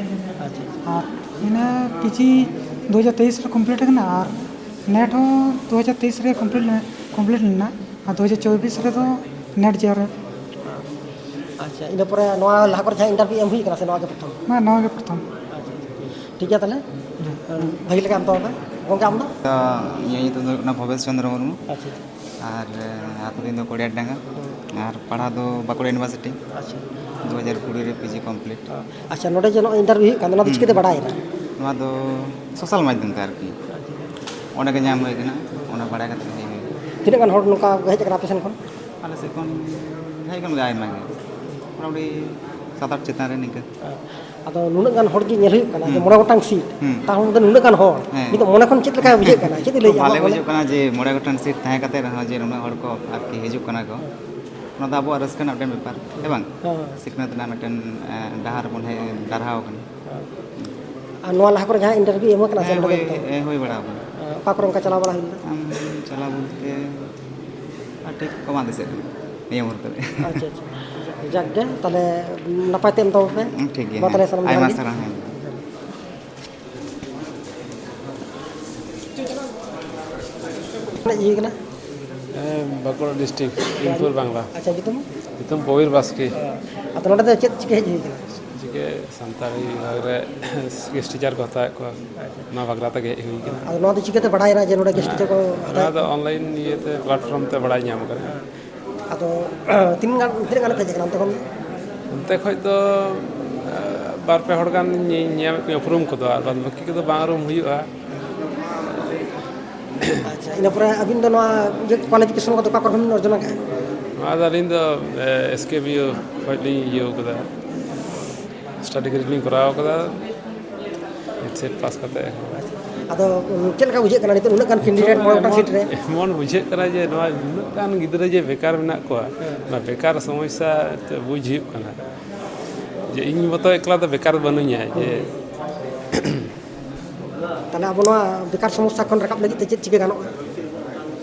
ᱟᱪᱪᱷᱟ, ᱟᱪᱪᱷᱟ᱾ ᱟᱨ ᱤᱱᱟᱹ ᱯᱤ ᱡᱤ ᱫᱩ ᱦᱟᱡᱟᱨ ᱛᱮᱭᱤᱥ ᱨᱮ ᱠᱚᱢᱯᱞᱤᱴ ᱟᱠᱟᱱᱟ, ᱟᱨ ᱱᱮᱴ ᱦᱚᱸ ᱫᱩ ᱦᱟᱡᱟᱨ ᱛᱮᱭᱤᱥ ᱨᱮ ᱠᱚᱢᱯᱞᱤᱴ ᱞᱮᱱᱟ, ᱠᱚᱢᱯᱞᱤᱴ ᱞᱮᱱᱟ, ᱟᱨ ᱫᱩ ᱦᱟᱡᱟᱨ ᱪᱚᱵᱵᱤᱥ ᱨᱮᱫᱚ ᱱᱮᱴ ᱡᱮ ᱟᱨ ᱮᱯᱷ᱾ ᱟᱪᱪᱷᱟ, ᱤᱱᱟᱹ ᱯᱚᱨᱮ ᱱᱚᱣᱟ ᱞᱟᱦᱟ ᱠᱚᱨᱮ ᱡᱟᱦᱟᱸ ᱤᱱᱴᱟᱨᱵᱷᱤᱭᱩ ᱮᱢ ᱦᱩᱭ ᱠᱟᱱᱟ ᱥᱮ ᱱᱚᱣᱟ ᱜᱮ ᱯᱨᱚᱛᱷᱚᱢ? ᱵᱟᱝ, ᱱᱚᱣᱟ ᱜᱮ ᱯᱨᱚᱛᱷᱚᱢ᱾ ᱟᱪᱪᱷᱟ, ᱟᱪᱪᱷᱟ᱾ ᱴᱷᱤᱠ ᱜᱮᱭᱟ ᱛᱟᱦᱞᱮ᱾ ᱦᱮᱸ᱾ ᱵᱷᱟᱹᱜᱤ ᱞᱮᱠᱟ ᱮᱢ ᱛᱟᱵᱚᱱ ᱯᱮ᱾ ᱜᱚᱢᱠᱮ, ᱟᱢ ᱫᱚ? ᱤᱧᱟᱹᱜ ᱧᱩᱛᱩᱢ ᱫᱚ ᱦᱩᱭᱩᱜ ᱠᱟᱱᱟ ᱵᱷᱚᱵᱮᱥ ᱪᱚᱱᱫᱨᱚ ᱢᱩᱨᱢᱩ᱾ ᱟᱪᱪᱷᱟ᱾ ᱟᱨ ᱟᱹᱛᱩ ᱫᱤᱧ ᱫᱚ ᱠᱚᱲᱤᱭᱟᱰᱟᱸᱜᱟ᱾ ᱟᱨ ᱯᱟᱲᱦᱟᱣ ᱫᱚ ᱵᱟᱸᱠᱩᱲᱟ ᱤᱭᱩᱱᱤᱵᱷᱟᱨᱥᱤᱴᱤ᱾ ᱟᱪᱪᱷᱟ᱾ ᱫᱩ ᱦᱟᱡᱟᱨ ᱠᱩᱲᱤ ᱨᱮ ᱯᱤᱡᱤ ᱠᱚᱢᱯᱞᱤᱴ᱾ ᱟᱪᱪᱷᱟ, ᱱᱚᱰᱮ ᱡᱮ ᱱᱚᱜᱼᱚᱭ ᱤᱱᱴᱟᱨᱵᱷᱤᱭᱩ ᱦᱩᱭᱩᱜ ᱠᱟᱱ, ᱚᱱᱟ ᱫᱚ ᱪᱤᱠᱟᱹᱛᱮ ᱵᱟᱲᱟᱭᱮᱱᱟ? ᱱᱚᱣᱟ ᱫᱚ ᱥᱳᱥᱟᱞ ᱢᱟᱫᱽᱫᱷᱚᱢ ᱛᱮ ᱟᱨᱠᱤ᱾ ᱚᱸᱰᱮ ᱜᱮ ᱧᱟᱢ ᱦᱩᱭ ᱠᱟᱱᱟ, ᱚᱸᱰᱮ ᱵᱟᱲᱟᱭ ᱠᱟᱛᱮ ᱜᱮ ᱦᱮᱡ ᱦᱩᱭ ᱠᱟᱱᱟ᱾ ᱛᱤᱱᱟᱹᱜ ᱜᱟᱱ ᱦᱚᱲ ᱱᱚᱝᱠᱟ ᱦᱮᱡ ᱟᱠᱟᱱᱟ ᱟᱯᱮ ᱥᱮᱱ ᱠᱷᱚᱱ? ᱟᱞᱮ ᱥᱮᱫ ᱠᱷᱚᱱ ᱦᱮᱡ ᱟᱠᱟᱱ ᱜᱮᱭᱟ ᱟᱭᱢᱟ ᱜᱮ, ᱢᱚᱴᱟᱢᱩᱴᱤ ᱥᱟᱛ ᱟᱴ ᱪᱮᱛᱟᱱ ᱨᱮ ᱱᱤᱝᱠᱟᱹ᱾ ᱟᱫᱚ ᱱᱩᱱᱟᱹᱜ ᱜᱟᱱ ᱦᱚᱲ ᱜᱮ ᱧᱮᱞ ᱦᱩᱭᱩᱜ ᱠᱟᱱᱟ ᱡᱮ ᱦᱩᱸ᱾ ᱢᱚᱬᱮ ᱜᱚᱴᱟᱝ ᱥᱤᱴ, ᱦᱩᱸ᱾ ᱛᱟᱦᱚᱞᱮ ᱫᱚ ᱱᱩᱱᱟᱹᱜ ᱜᱟᱱ ᱦᱚᱲ, ᱦᱮᱸ᱾ ᱱᱤᱛᱚᱜ ᱢᱚᱱᱮ ᱠᱷᱚᱱ ᱪᱮᱫ ᱞᱮᱠᱟ ᱵᱩᱡᱷᱟᱹᱜ ᱠᱟᱱᱟ? ᱪᱮᱫ ᱮ ᱞᱟᱹᱭᱮᱫᱼᱟ ᱵᱷᱟᱞᱮ ᱟᱢᱟᱜ ᱢᱚᱱᱮ? ᱵᱩᱡᱷᱟᱹᱜ ᱠᱟᱱᱟ ᱡᱮ ᱢᱚᱬᱮ ᱜᱚᱴᱟᱝ ᱥᱤᱴ ᱛᱟᱦᱮᱸ ᱠᱟᱛᱮ ᱨᱮᱦᱚᱸ ᱡᱮ ᱱᱩᱱᱟᱹᱜ ᱦᱚᱲ ᱠᱚ ᱟᱨᱠᱤ ᱦᱤᱡᱩᱜ ᱠᱟᱱᱟ ᱠᱚ, ᱚᱱᱟ ᱫᱚ ᱟᱵᱚᱣᱟᱜ ᱨᱟᱹᱥᱠᱟᱹ ᱨᱮᱱᱟᱜ ᱢᱤᱫᱴᱮᱱ ᱵᱮᱯᱟᱨ, ᱦᱮᱸ ᱵᱟᱝ? ᱦᱮᱸ᱾ ᱥᱤᱠᱷᱱᱟᱹᱛ ᱨᱮᱱᱟᱜ ᱢᱤᱫᱴᱮᱱ, ᱮᱸ, ᱰᱟᱦᱟᱨ ᱵᱚᱱ ᱦᱮᱡ ᱰᱟᱨᱦᱟᱣ ᱠᱟᱱᱟ᱾ ᱟᱨ ᱱᱚᱣᱟ ᱞᱟᱦᱟ ᱠᱚᱨᱮ ᱡᱟᱦᱟᱸ ᱤᱱᱴᱟᱨᱵᱷᱤᱭᱩ ᱮᱢ ᱠᱟᱱᱟ ᱥᱮ ᱦᱮᱸ, ᱱᱚᱰᱮ ᱦᱩᱭ, ᱜᱮ? ᱦᱮᱸ, ᱦᱩᱭ ᱵᱟᱲᱟ ᱟᱠᱟᱱᱟ᱾ ᱚᱠᱟ ᱠᱚᱨᱮ ᱚᱱᱠᱟ ᱪᱟᱞᱟᱣ ᱵᱟᱲᱟ ᱦᱩᱭ ᱞᱮᱱᱟ? ᱟᱢ ᱪᱟᱞᱟᱣ ᱵᱚᱞᱛᱮ ᱟᱨ ᱴᱷᱤᱠ ᱠᱚ ᱵᱟᱝ ᱫᱤᱥᱟᱹᱜ ᱠᱟᱱᱟ ᱱᱤᱭᱟᱹ ᱢᱩᱦᱩᱨᱛᱚ ᱨᱮ᱾ ᱟᱪᱪᱷᱟ, ᱟᱪᱪᱷᱟ᱾ ᱡᱟᱠ ᱜᱮ, ᱛᱟᱦᱚᱞᱮ ᱱᱟᱯᱟᱭ ᱛᱮ ᱮᱢ ᱛᱟᱵᱚᱱ ᱯᱮ᱾ ᱦᱩᱸ, ᱴᱷᱤᱠ ᱜᱮᱭᱟ, ᱢᱟ ᱦᱮᱸ᱾ ᱛᱟᱦᱚᱞᱮ ᱥᱟᱱᱟᱢ ᱟᱭᱢᱟ ᱡᱚᱦᱟᱨ ᱜᱮ᱾ ᱥᱟᱨᱦᱟᱣ, ᱦᱮᱸ᱾ ᱤᱭᱟᱹ ᱠᱟᱱᱟ? ᱦᱮᱸ, ᱵᱟᱸᱠᱩᱲᱟ ᱰᱤᱥᱴᱨᱤᱠᱴ, ᱵᱤᱱᱯᱩᱨ ᱵᱟᱝᱞᱟ᱾ ᱟᱪᱪᱷᱟ, ᱧᱩᱛᱩᱢ? ᱧᱩᱛᱩᱢ ᱯᱨᱚᱵᱤᱨ ᱵᱟᱥᱠᱮ᱾ ᱟᱫᱚ ᱱᱚᱰᱮ ᱫᱚ ᱪᱮᱫ ᱪᱤᱠᱟᱹ ᱦᱮᱡ ᱦᱩᱭ ᱠᱟᱱᱟ? ᱪᱤᱠᱟᱹ ᱥᱟᱱᱛᱟᱲᱤ ᱵᱤᱵᱷᱟᱜᱽ ᱨᱮ ᱜᱮᱥᱴ ᱴᱤᱪᱟᱨ ᱠᱚ ᱦᱟᱛᱟᱣᱮᱫ ᱠᱚᱣᱟ, ᱚᱱᱟ ᱵᱟᱠᱷᱨᱟ ᱛᱮᱜᱮ ᱦᱮᱡ ᱦᱩᱭ ᱠᱟᱱᱟ᱾ ᱟᱫᱚ ᱱᱚᱣᱟ ᱫᱚ ᱪᱤᱠᱟᱹᱛᱮ ᱵᱟᱲᱟᱭᱮᱱᱟ ᱡᱮ ᱱᱚᱰᱮ ᱜᱮᱥᱴ ᱴᱤᱪᱟᱨ ᱠᱚ ᱱᱚᱣᱟ ᱦᱟᱛᱟᱣᱮᱫ ᱫᱚ ᱠᱚᱣᱟ? ᱚᱱᱞᱟᱭᱤᱱ ᱤᱭᱟᱹᱛᱮ, ᱯᱞᱟᱴᱯᱷᱚᱨᱢ ᱛᱮ ᱵᱟᱲᱟᱭ ᱧᱟᱢ ᱠᱟᱱᱟ᱾ ᱟᱫᱚ ᱛᱤᱱ ᱜᱟᱱ, ᱛᱤᱱᱟᱹᱜ ᱜᱟᱱ ᱯᱮ ᱦᱮᱡ ᱟᱠᱟᱱᱟ ᱚᱱᱛᱮ ᱠᱷᱚᱱ ᱫᱚ? ᱚᱱᱛᱮ ᱠᱷᱚᱡ ᱫᱚ, ᱮ, ᱵᱟᱨ ᱯᱮ ᱦᱚᱲ ᱜᱟᱱ ᱧᱮ-, ᱧᱟᱢᱮᱫ ᱠᱚᱣᱟ ᱩᱯᱨᱩᱢ ᱠᱚᱫᱚ, ᱟᱨ ᱵᱟᱫ ᱵᱟᱹᱠᱤ ᱠᱚᱫᱚ ᱵᱟᱝ ᱩᱨᱩᱢ ᱦᱩᱭᱩᱜᱼᱟ᱾ ᱟᱪᱪᱷᱟ, ᱤᱱᱟᱹ ᱯᱚᱨᱮ ᱟᱹᱵᱤᱱ ᱫᱚ ᱱᱚᱣᱟ ᱤᱭᱟᱹ ᱠᱳᱣᱟᱞᱤᱯᱷᱤᱠᱮᱥᱚᱱ ᱠᱚᱫᱚ ᱚᱠᱟ ᱠᱚᱨᱮ ᱵᱤᱱ ᱚᱨᱡᱚᱱ ᱟᱠᱟᱫᱼᱟ? ᱱᱚᱣᱟ ᱫᱚ ᱟᱹᱞᱤᱧ ᱫᱚ, ᱮ, ᱮᱥ ᱠᱮ ᱵᱤ ᱳ ᱠᱷᱚᱡ ᱞᱤᱧ ᱤᱭᱟᱹᱣ ᱠᱟᱫᱟ, ᱥᱴᱟᱰᱤ ᱰᱤᱜᱽᱨᱤ ᱞᱤᱧ ᱠᱚᱨᱟᱣ ᱠᱟᱫᱟ᱾ ᱮᱭᱤᱪ ᱥᱮᱴ ᱯᱟᱥ ᱠᱟᱛᱮ᱾ ᱟᱫᱚ, ᱩᱸ, ᱪᱮᱫ ᱞᱮᱠᱟ ᱵᱩᱡᱷᱟᱹᱜ ᱠᱟᱱᱟ ᱱᱤᱛᱚᱜ ᱩᱱᱟᱹᱜ ᱜᱟᱱ ᱠᱮᱱᱰᱤᱰᱮᱴ ᱢᱚᱬᱮ ᱜᱚᱴᱟᱝ ᱮᱢᱚᱱ, ᱥᱤᱴ ᱨᱮ? ᱮᱢᱚᱱ ᱵᱩᱡᱷᱟᱹᱜ ᱠᱟᱱᱟ ᱡᱮ ᱱᱚᱣᱟ ᱩᱱᱟᱹᱜ ᱜᱟᱱ ᱜᱤᱫᱽᱨᱟᱹ ᱡᱮ ᱵᱮᱠᱟᱨ ᱢᱮᱱᱟᱜ ᱠᱚᱣᱟ, ᱦᱮᱸ᱾ ᱚᱱᱟ ᱵᱮᱠᱟᱨ ᱥᱚᱢᱚᱥᱥᱟ ᱛᱮ ᱵᱩᱡᱽ ᱦᱩᱭᱩᱜ ᱠᱟᱱᱟ ᱡᱮ ᱤᱧ ᱢᱚᱛᱚ ᱮᱠᱞᱟ ᱫᱚ ᱵᱮᱠᱟᱨ ᱵᱟᱹᱱᱩᱧᱟ, ᱡᱮ ᱛᱟᱦᱚᱞᱮ ᱟᱵᱚ ᱱᱚᱣᱟ ᱵᱮᱠᱟᱨ ᱥᱚᱢᱚᱥᱥᱟ ᱠᱷᱚᱱ ᱨᱟᱠᱟᱵ ᱞᱟᱹᱜᱤᱫ ᱛᱮ ᱪᱮᱫ ᱪᱤᱠᱟᱹ ᱜᱟᱱᱚᱜᱼᱟ?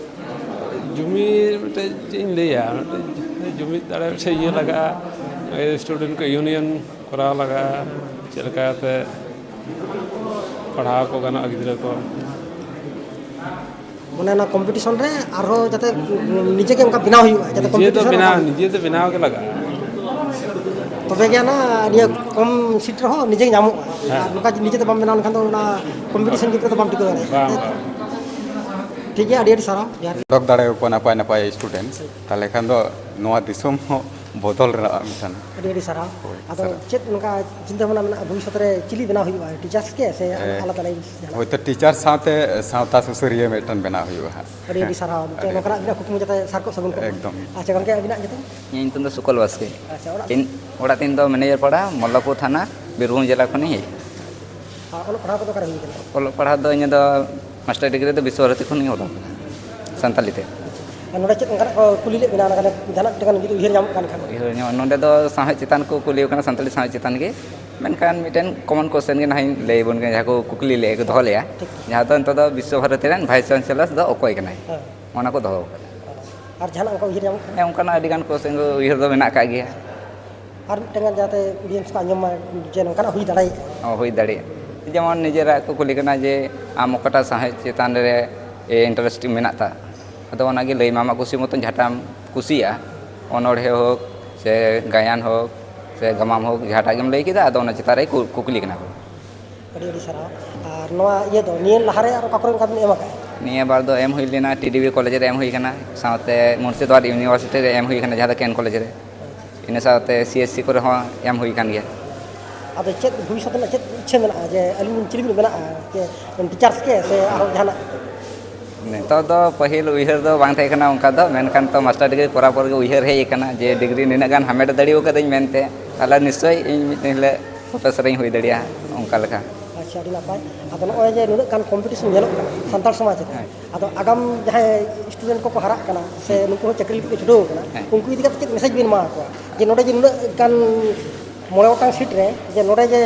ᱡᱩᱢᱤᱫ ᱢᱤᱫᱴᱮᱡ ᱪᱮᱫ ᱤᱧ ᱞᱟᱹᱭᱟ, ᱢᱤᱫᱴᱮᱡ ᱡᱩᱢᱤᱫ ᱫᱟᱲᱮ ᱢᱤᱫᱴᱮᱡ ᱤᱭᱟᱹ ᱞᱟᱜᱟᱜᱼᱟ, ᱥᱴᱩᱰᱮᱱᱴ ᱠᱚ ᱤᱭᱩᱱᱤᱭᱚᱱ ᱠᱚᱨᱟᱣ ᱞᱟᱜᱟᱜᱼᱟ, ᱪᱮᱫ ᱞᱮᱠᱟᱛᱮ ᱯᱟᱲᱦᱟᱣ ᱠᱚ ᱜᱟᱱᱚᱜᱼᱟ ᱜᱤᱫᱽᱨᱟᱹ ᱠᱚ᱾ ᱢᱟᱱᱮ ᱚᱱᱟ ᱠᱚᱢᱯᱤᱴᱤᱥᱚᱱ ᱨᱮ ᱟᱨᱦᱚᱸ ᱡᱟᱛᱮ ᱱᱤᱡᱮ ᱜᱮ ᱚᱱᱠᱟ ᱵᱮᱱᱟᱣ ᱦᱩᱭᱩᱜᱼᱟ, ᱡᱟᱛᱮ ᱱᱤᱡᱮ ᱫᱚ ᱠᱚᱢᱯᱤᱴᱤᱥᱚᱱ ᱵᱮᱱᱟᱣ, ᱟᱞᱚ ᱱᱤᱡᱮ ᱫᱚ ᱵᱮᱱᱟᱣ ᱜᱮ ᱞᱟᱜᱟᱜᱼᱟ᱾ ᱛᱚᱵᱮ ᱜᱮ ᱚᱱᱟ ᱱᱤᱭᱟᱹ ᱠᱚᱢ ᱥᱤᱴ ᱨᱮᱦᱚᱸ ᱱᱤᱡᱮ ᱧᱟᱢᱚᱜᱼᱟ᱾ ᱦᱮᱸ᱾ ᱟᱨ ᱱᱚᱝᱠᱟ ᱱᱤᱡᱮ ᱛᱮ ᱵᱟᱢ ᱵᱮᱱᱟᱣ ᱞᱮᱠᱷᱟᱱ ᱫᱚ ᱚᱱᱟ ᱠᱚᱢᱯᱤᱴᱤᱥᱚᱱ ᱡᱩᱜᱽ ᱨᱮᱫᱚ ᱵᱟᱢ ᱴᱤᱠᱟᱹᱣ ᱫᱟᱲᱮᱭᱟᱜᱼᱟ᱾ ᱵᱟᱝ, ᱵᱟᱝ᱾ ᱴᱷᱤᱠ ᱜᱮᱭᱟ, ᱟᱹᱰᱤ ᱟᱹᱰᱤ ᱥᱟᱨᱦᱟᱣ, ᱡᱚᱦᱟᱨ᱾ ᱚᱰᱚᱠ ᱫᱟᱲᱮᱭᱟᱠᱚᱣᱟ ᱱᱟᱯᱟᱭ ᱱᱟᱯᱟᱭ ᱥᱴᱩᱰᱮᱱᱴᱥ, ᱴᱷᱤᱠ᱾ ᱛᱟᱦᱚᱞᱮ ᱠᱷᱟᱱ ᱫᱚ ᱱᱚᱣᱟ ᱫᱤᱥᱚᱢ ᱦᱚᱸ ᱵᱚᱫᱚᱞ ᱨᱮᱱᱟᱜ ᱢᱤᱫᱴᱟᱝ ᱟᱹᱰᱤ ᱟᱹᱰᱤ ᱥᱟᱨᱦᱟᱣ᱾ ᱦᱳᱭ, ᱟᱫᱚ ᱥᱟᱨᱦᱟᱣ᱾ ᱪᱮᱫ ᱱᱚᱝᱠᱟ ᱪᱤᱱᱛᱟᱹ ᱵᱷᱟᱵᱽᱱᱟ ᱢᱮᱱᱟᱜᱼᱟ ᱵᱷᱚᱵᱤᱥᱥᱚᱛ ᱨᱮ ᱪᱤᱞᱤ ᱵᱮᱱᱟᱣ ᱦᱩᱭᱩᱜᱼᱟ, ᱴᱤᱪᱟᱨᱥ ᱜᱮ ᱥᱮ ᱮ, ᱟᱞᱟᱫᱟ ᱞᱟᱭᱤᱱ ᱡᱟᱦᱟᱱᱟᱜ? ᱦᱳᱭᱛᱳ ᱴᱤᱪᱟᱨ ᱥᱟᱶᱛᱮ ᱥᱟᱶᱛᱟ ᱥᱩᱥᱟᱹᱨᱤᱭᱟᱹ ᱢᱤᱫᱴᱟᱝ ᱵᱮᱱᱟᱣ ᱦᱩᱭᱩᱜᱼᱟ ᱦᱟᱸᱜ᱾ ᱟᱹᱰᱤ ᱟᱹᱰᱤ ᱥᱟᱨᱦᱟᱣ᱾ ᱟᱹᱰᱤ ᱱᱚᱝᱠᱟᱱᱟᱜ ᱟᱹᱵᱤᱱᱟᱜ ᱠᱩᱠᱢᱩ ᱡᱟᱛᱮ ᱥᱟᱨᱠᱚᱜ ᱥᱟᱹᱜᱩᱱ ᱠᱚᱜ ᱢᱟ᱾ ᱮᱠᱫᱚᱢ᱾ ᱟᱪᱪᱷᱟ ᱜᱚᱢᱠᱮ, ᱟᱹᱵᱤᱱᱟᱜ ᱧᱩᱛᱩᱢ? ᱤᱧᱟᱹᱜ ᱧᱩᱛᱩᱢ ᱫᱚ ᱥᱩᱠᱚᱞ ᱵᱟᱥᱠᱮ᱾ ᱟᱪᱪᱷᱟ, ᱚᱲᱟᱜ? ᱤᱧ ᱚᱲᱟᱜ ᱛᱤᱧ ᱫᱚ ᱢᱮᱱᱮᱡᱟᱨ ᱯᱟᱲᱟ, ᱢᱚᱞᱞᱟᱯᱩᱨ ᱛᱷᱟᱱᱟ, ᱵᱤᱨᱵᱷᱩᱢ ᱡᱮᱞᱟ ᱠᱷᱚᱱᱤᱧ ᱦᱮᱡ ᱟᱠᱟᱱᱟ᱾ ᱟᱨ ᱚᱞᱚᱜ ᱯᱟᱲᱦᱟᱣ ᱠᱚᱫᱚ ᱚᱠᱟᱨᱮ ᱦᱩᱭ ᱠᱟᱱᱟ? ᱚᱞᱚᱜ ᱯᱟᱲᱦᱟᱣ ᱫᱚ ᱤᱧᱟᱹᱜ ᱫᱚ ᱢᱟᱥᱴᱟᱨ ᱰᱤᱜᱽᱨᱤ ᱫᱚ ᱵᱤᱥᱥᱚ ᱵᱷᱟᱨᱚᱛᱤ ᱠᱷᱚᱱᱤᱧ ᱚᱞ ᱠᱟᱫᱟ, ᱥᱟᱱᱛᱟᱞᱤ ᱛᱮ᱾ ᱟᱨ ᱱᱚᱰᱮ ᱪᱮᱫ ᱚᱱᱠᱟᱱᱟᱜ ᱠᱚ ᱠᱩᱞᱤ ᱞᱮᱫ ᱵᱮᱱᱟ, ᱚᱱᱟ ᱠᱟᱱᱟ ᱡᱟᱦᱟᱱᱟᱜ ᱴᱷᱮᱱ ᱡᱩᱫᱤ ᱩᱭᱦᱟᱹᱨ ᱧᱟᱢᱚᱜ ᱠᱟᱱ ᱠᱷᱟᱱ? ᱩᱭᱦᱟᱹᱨ ᱧᱟᱢᱚᱜ, ᱱᱚᱰᱮ ᱫᱚ ᱥᱟᱶᱦᱮᱫ ᱪᱮᱛᱟᱱ ᱠᱚ ᱠᱩᱞᱤ ᱠᱟᱱᱟ, ᱥᱟᱱᱛᱟᱞᱤ ᱥᱟᱶᱦᱮᱫ ᱪᱮᱛᱟᱱ ᱜᱮ᱾ ᱢᱮᱱᱠᱷᱟᱱ ᱢᱤᱫᱴᱮᱱ ᱠᱚᱢᱚᱱ ᱠᱚᱥᱪᱮᱱ ᱜᱮ ᱱᱟᱦᱟᱜ ᱤᱧ ᱞᱟᱹᱭ ᱟᱵᱚᱱ ᱠᱟᱱᱟ, ᱡᱟᱦᱟᱸ ᱠᱚ ᱠᱩᱠᱞᱤ ᱞᱮᱫ ᱠᱚ ᱫᱚᱦᱚ ᱞᱮᱫᱼᱟ, ᱴᱷᱤᱠ, ᱴᱷᱤᱠ᱾ ᱡᱟᱦᱟᱸ ᱫᱚ ᱱᱤᱛᱚᱜ ᱫᱚ ᱵᱤᱥᱥᱚ ᱵᱷᱟᱨᱚᱛᱤ ᱨᱮᱱ ᱵᱷᱟᱭᱤᱥ ᱪᱟᱱᱥᱮᱞᱚᱨ ᱫᱚ ᱚᱠᱚᱭ ᱠᱟᱱᱟᱭ, ᱦᱮᱸ᱾ ᱚᱱᱟ ᱠᱚ ᱫᱚᱦᱚ ᱠᱟᱫᱟ᱾ ᱟᱨ ᱡᱟᱦᱟᱱᱟᱜ ᱚᱱᱠᱟ ᱩᱭᱦᱟᱹᱨ ᱧᱟᱢᱚᱜ ᱠᱟᱱᱟ? ᱦᱮᱸ, ᱚᱱᱠᱟᱱᱟᱜ ᱟᱹᱰᱤᱜᱟᱱ ᱠᱚᱥᱪᱮᱱ ᱠᱚ ᱩᱭᱦᱟᱹᱨ ᱫᱚ ᱢᱮᱱᱟᱜ ᱟᱠᱟᱫ ᱜᱮᱭᱟ᱾ ᱟᱨ ᱢᱤᱫᱴᱟᱝ ᱜᱟᱱ ᱡᱟᱛᱮ ᱚᱰᱤᱭᱮᱱᱥ ᱠᱚ ᱟᱸᱡᱚᱢ ᱢᱟ ᱡᱮ ᱱᱚᱝᱠᱟᱱᱟᱜ ᱦᱩᱭ ᱫᱟᱲᱮᱭᱟᱜᱼᱟ᱾ ᱦᱚᱸ, ᱦᱩᱭ ᱫᱟᱲᱮᱭᱟᱜᱼᱟ᱾ ᱡᱮᱢᱚᱱ ᱱᱤᱡᱮᱨᱟᱜ ᱠᱚ ᱠᱩᱞᱤ ᱠᱟᱱᱟ ᱡᱮ ᱟᱢ ᱚᱠᱟᱴᱟᱜ ᱥᱟᱶᱦᱮᱫ ᱪᱮᱛᱟᱱ ᱨᱮ ᱤᱱᱴᱟᱨᱮᱥᱴ ᱢᱮᱱᱟᱜ ᱛᱟ, ᱟᱫᱚ ᱚᱱᱟᱜᱮ ᱞᱟᱹᱭ ᱢᱟ, ᱟᱢᱟᱜ ᱠᱩᱥᱤ ᱢᱚᱛᱚᱱ ᱡᱟᱦᱟᱸᱴᱟᱜ ᱮᱢ ᱠᱩᱥᱤᱭᱟᱜᱼᱟ, ᱚᱱᱚᱬᱦᱮ ᱦᱳᱠ ᱥᱮ ᱜᱟᱭᱟᱱ ᱦᱳᱠ ᱥᱮ ᱜᱟᱢᱟᱢ ᱦᱳᱠ, ᱡᱟᱦᱟᱸᱴᱟᱜ ᱜᱮᱢ ᱞᱟᱹᱭ ᱠᱮᱫᱟ, ᱟᱫᱚ ᱚᱱᱟ ᱪᱮᱛᱟᱱ ᱨᱮ ᱠᱩ-, ᱠᱩᱠᱞᱤ ᱠᱟᱱᱟ ᱠᱚ᱾ ᱟᱹᱰᱤ ᱟᱹᱰᱤ ᱥᱟᱨᱦᱟᱣ᱾ ᱟᱨ ᱱᱚᱣᱟ ᱤᱭᱟᱹ ᱫᱚ ᱱᱤᱭᱟᱹ ᱞᱟᱦᱟᱨᱮ ᱟᱨ ᱚᱠᱟ ᱠᱚᱨᱮ ᱚᱱᱠᱟ ᱵᱤᱱ ᱮᱢ ᱟᱠᱟᱫᱼᱟ? ᱱᱤᱭᱟᱹ ᱵᱟᱨ ᱫᱚ ᱮᱢ ᱦᱩᱭ ᱞᱮᱱᱟ, ᱴᱤ ᱰᱤ ᱵᱤ ᱠᱚᱞᱮᱡᱽ ᱨᱮ ᱮᱢ ᱦᱩᱭ ᱠᱟᱱᱟ, ᱥᱟᱶᱛᱮ ᱢᱩᱨᱥᱤᱫᱟᱵᱟᱫᱽ ᱤᱭᱩᱱᱤᱵᱷᱟᱨᱥᱤᱴᱤ ᱨᱮ ᱮᱢ ᱦᱩᱭ ᱠᱟᱱᱟ, ᱡᱟᱦᱟᱸ ᱫᱚ ᱠᱮᱱ ᱠᱚᱞᱮᱡᱽ ᱨᱮ᱾ ᱤᱱᱟᱹ ᱥᱟᱶᱛᱮ ᱥᱤ ᱮᱥ ᱥᱤ ᱠᱚᱨᱮ ᱦᱚᱸ ᱮᱢ ᱦᱩᱭ ᱠᱟᱱ ᱜᱮᱭᱟ᱾ ᱟᱫᱚ ᱪᱮᱫ ᱵᱷᱚᱵᱤᱥᱥᱚᱛ ᱨᱮᱱᱟᱜ ᱪᱮᱫ ᱤᱪᱪᱷᱟᱹ ᱢᱮᱱᱟᱜᱼᱟ ᱡᱮ ᱟᱹᱞᱤᱧ ᱪᱤᱞᱤ ᱵᱤᱱ ᱵᱮᱱᱟᱜᱼᱟ, ᱡᱮ ᱴᱤᱪᱟᱨᱥ ᱜᱮ ᱥᱮ ᱟᱨᱦᱚᱸ ᱡᱟᱦᱟᱱᱟᱜ? ᱱᱤᱛᱚᱜ ᱫᱚ ᱯᱟᱹᱦᱤᱞ ᱩᱭᱦᱟᱹᱨ ᱫᱚ ᱵᱟᱝ ᱛᱟᱦᱮᱸ ᱠᱟᱱᱟ ᱚᱱᱠᱟ ᱫᱚ, ᱢᱮᱱᱠᱷᱟᱱ ᱛᱚ ᱢᱟᱥᱴᱟᱨ ᱰᱤᱜᱽᱨᱤ ᱠᱚᱨᱟᱣ ᱯᱚᱨ ᱜᱮ ᱩᱭᱦᱟᱹᱨ ᱦᱮᱡ ᱟᱠᱟᱱᱟ ᱡᱮ ᱰᱤᱜᱽᱨᱤ ᱱᱤᱱᱟᱹᱜ ᱜᱟᱱ ᱦᱟᱢᱮᱴ ᱫᱟᱲᱮ ᱟᱠᱟᱫᱟᱹᱧ ᱢᱮᱱᱛᱮ, ᱛᱟᱦᱚᱞᱮ ᱱᱤᱥᱪᱳᱭ ᱤᱧ ᱢᱤᱫ ᱫᱤᱱ ᱦᱤᱞᱳᱜ ᱯᱨᱚᱯᱷᱮᱥᱚᱨᱤᱧ ᱦᱩᱭ ᱫᱟᱲᱮᱭᱟᱜᱼᱟ ᱚᱱᱠᱟ ᱞᱮᱠᱟ᱾ ᱟᱪᱪᱷᱟ, ᱟᱹᱰᱤ ᱱᱟᱯᱟᱭ᱾ ᱟᱫᱚ ᱱᱚᱜᱼᱚᱭ ᱡᱮ ᱱᱩᱱᱟᱹᱜ ᱜᱟᱱ ᱠᱚᱢᱯᱤᱴᱤᱥᱚᱱ ᱧᱮᱞᱚᱜ ᱠᱟᱱᱟ ᱥᱟᱱᱛᱟᱲ ᱥᱚᱢᱟᱡᱽ ᱨᱮ, ᱦᱮᱸ᱾ ᱟᱫᱚ ᱟᱜᱟᱢ ᱡᱟᱦᱟᱸᱭ ᱥᱴᱩᱰᱮᱱᱴ ᱠᱚᱠᱚ ᱦᱟᱨᱟᱜ ᱠᱟᱱᱟ ᱥᱮ ᱦᱮᱸ᱾ ᱱᱩᱠᱩ ᱦᱚᱸ ᱪᱟᱹᱠᱨᱤ ᱞᱟᱹᱜᱤᱫ ᱠᱚ ᱪᱷᱩᱴᱟᱹᱣ ᱠᱟᱱᱟ, ᱦᱮᱸ᱾ ᱩᱱᱠᱩ ᱤᱫᱤ ᱠᱟᱛᱮ ᱪᱮᱫ ᱢᱮᱥᱮᱡᱽ ᱵᱤᱱ ᱮᱢᱟ ᱠᱚᱣᱟ ᱡᱮ ᱱᱚᱰᱮ ᱡᱮ ᱱᱩᱱᱟᱹᱜ ᱜᱟᱱ ᱢᱚᱬᱮ ᱜᱚᱴᱟᱝ ᱥᱤᱴ ᱨᱮ ᱡᱮ ᱱᱚᱰᱮ ᱡᱮ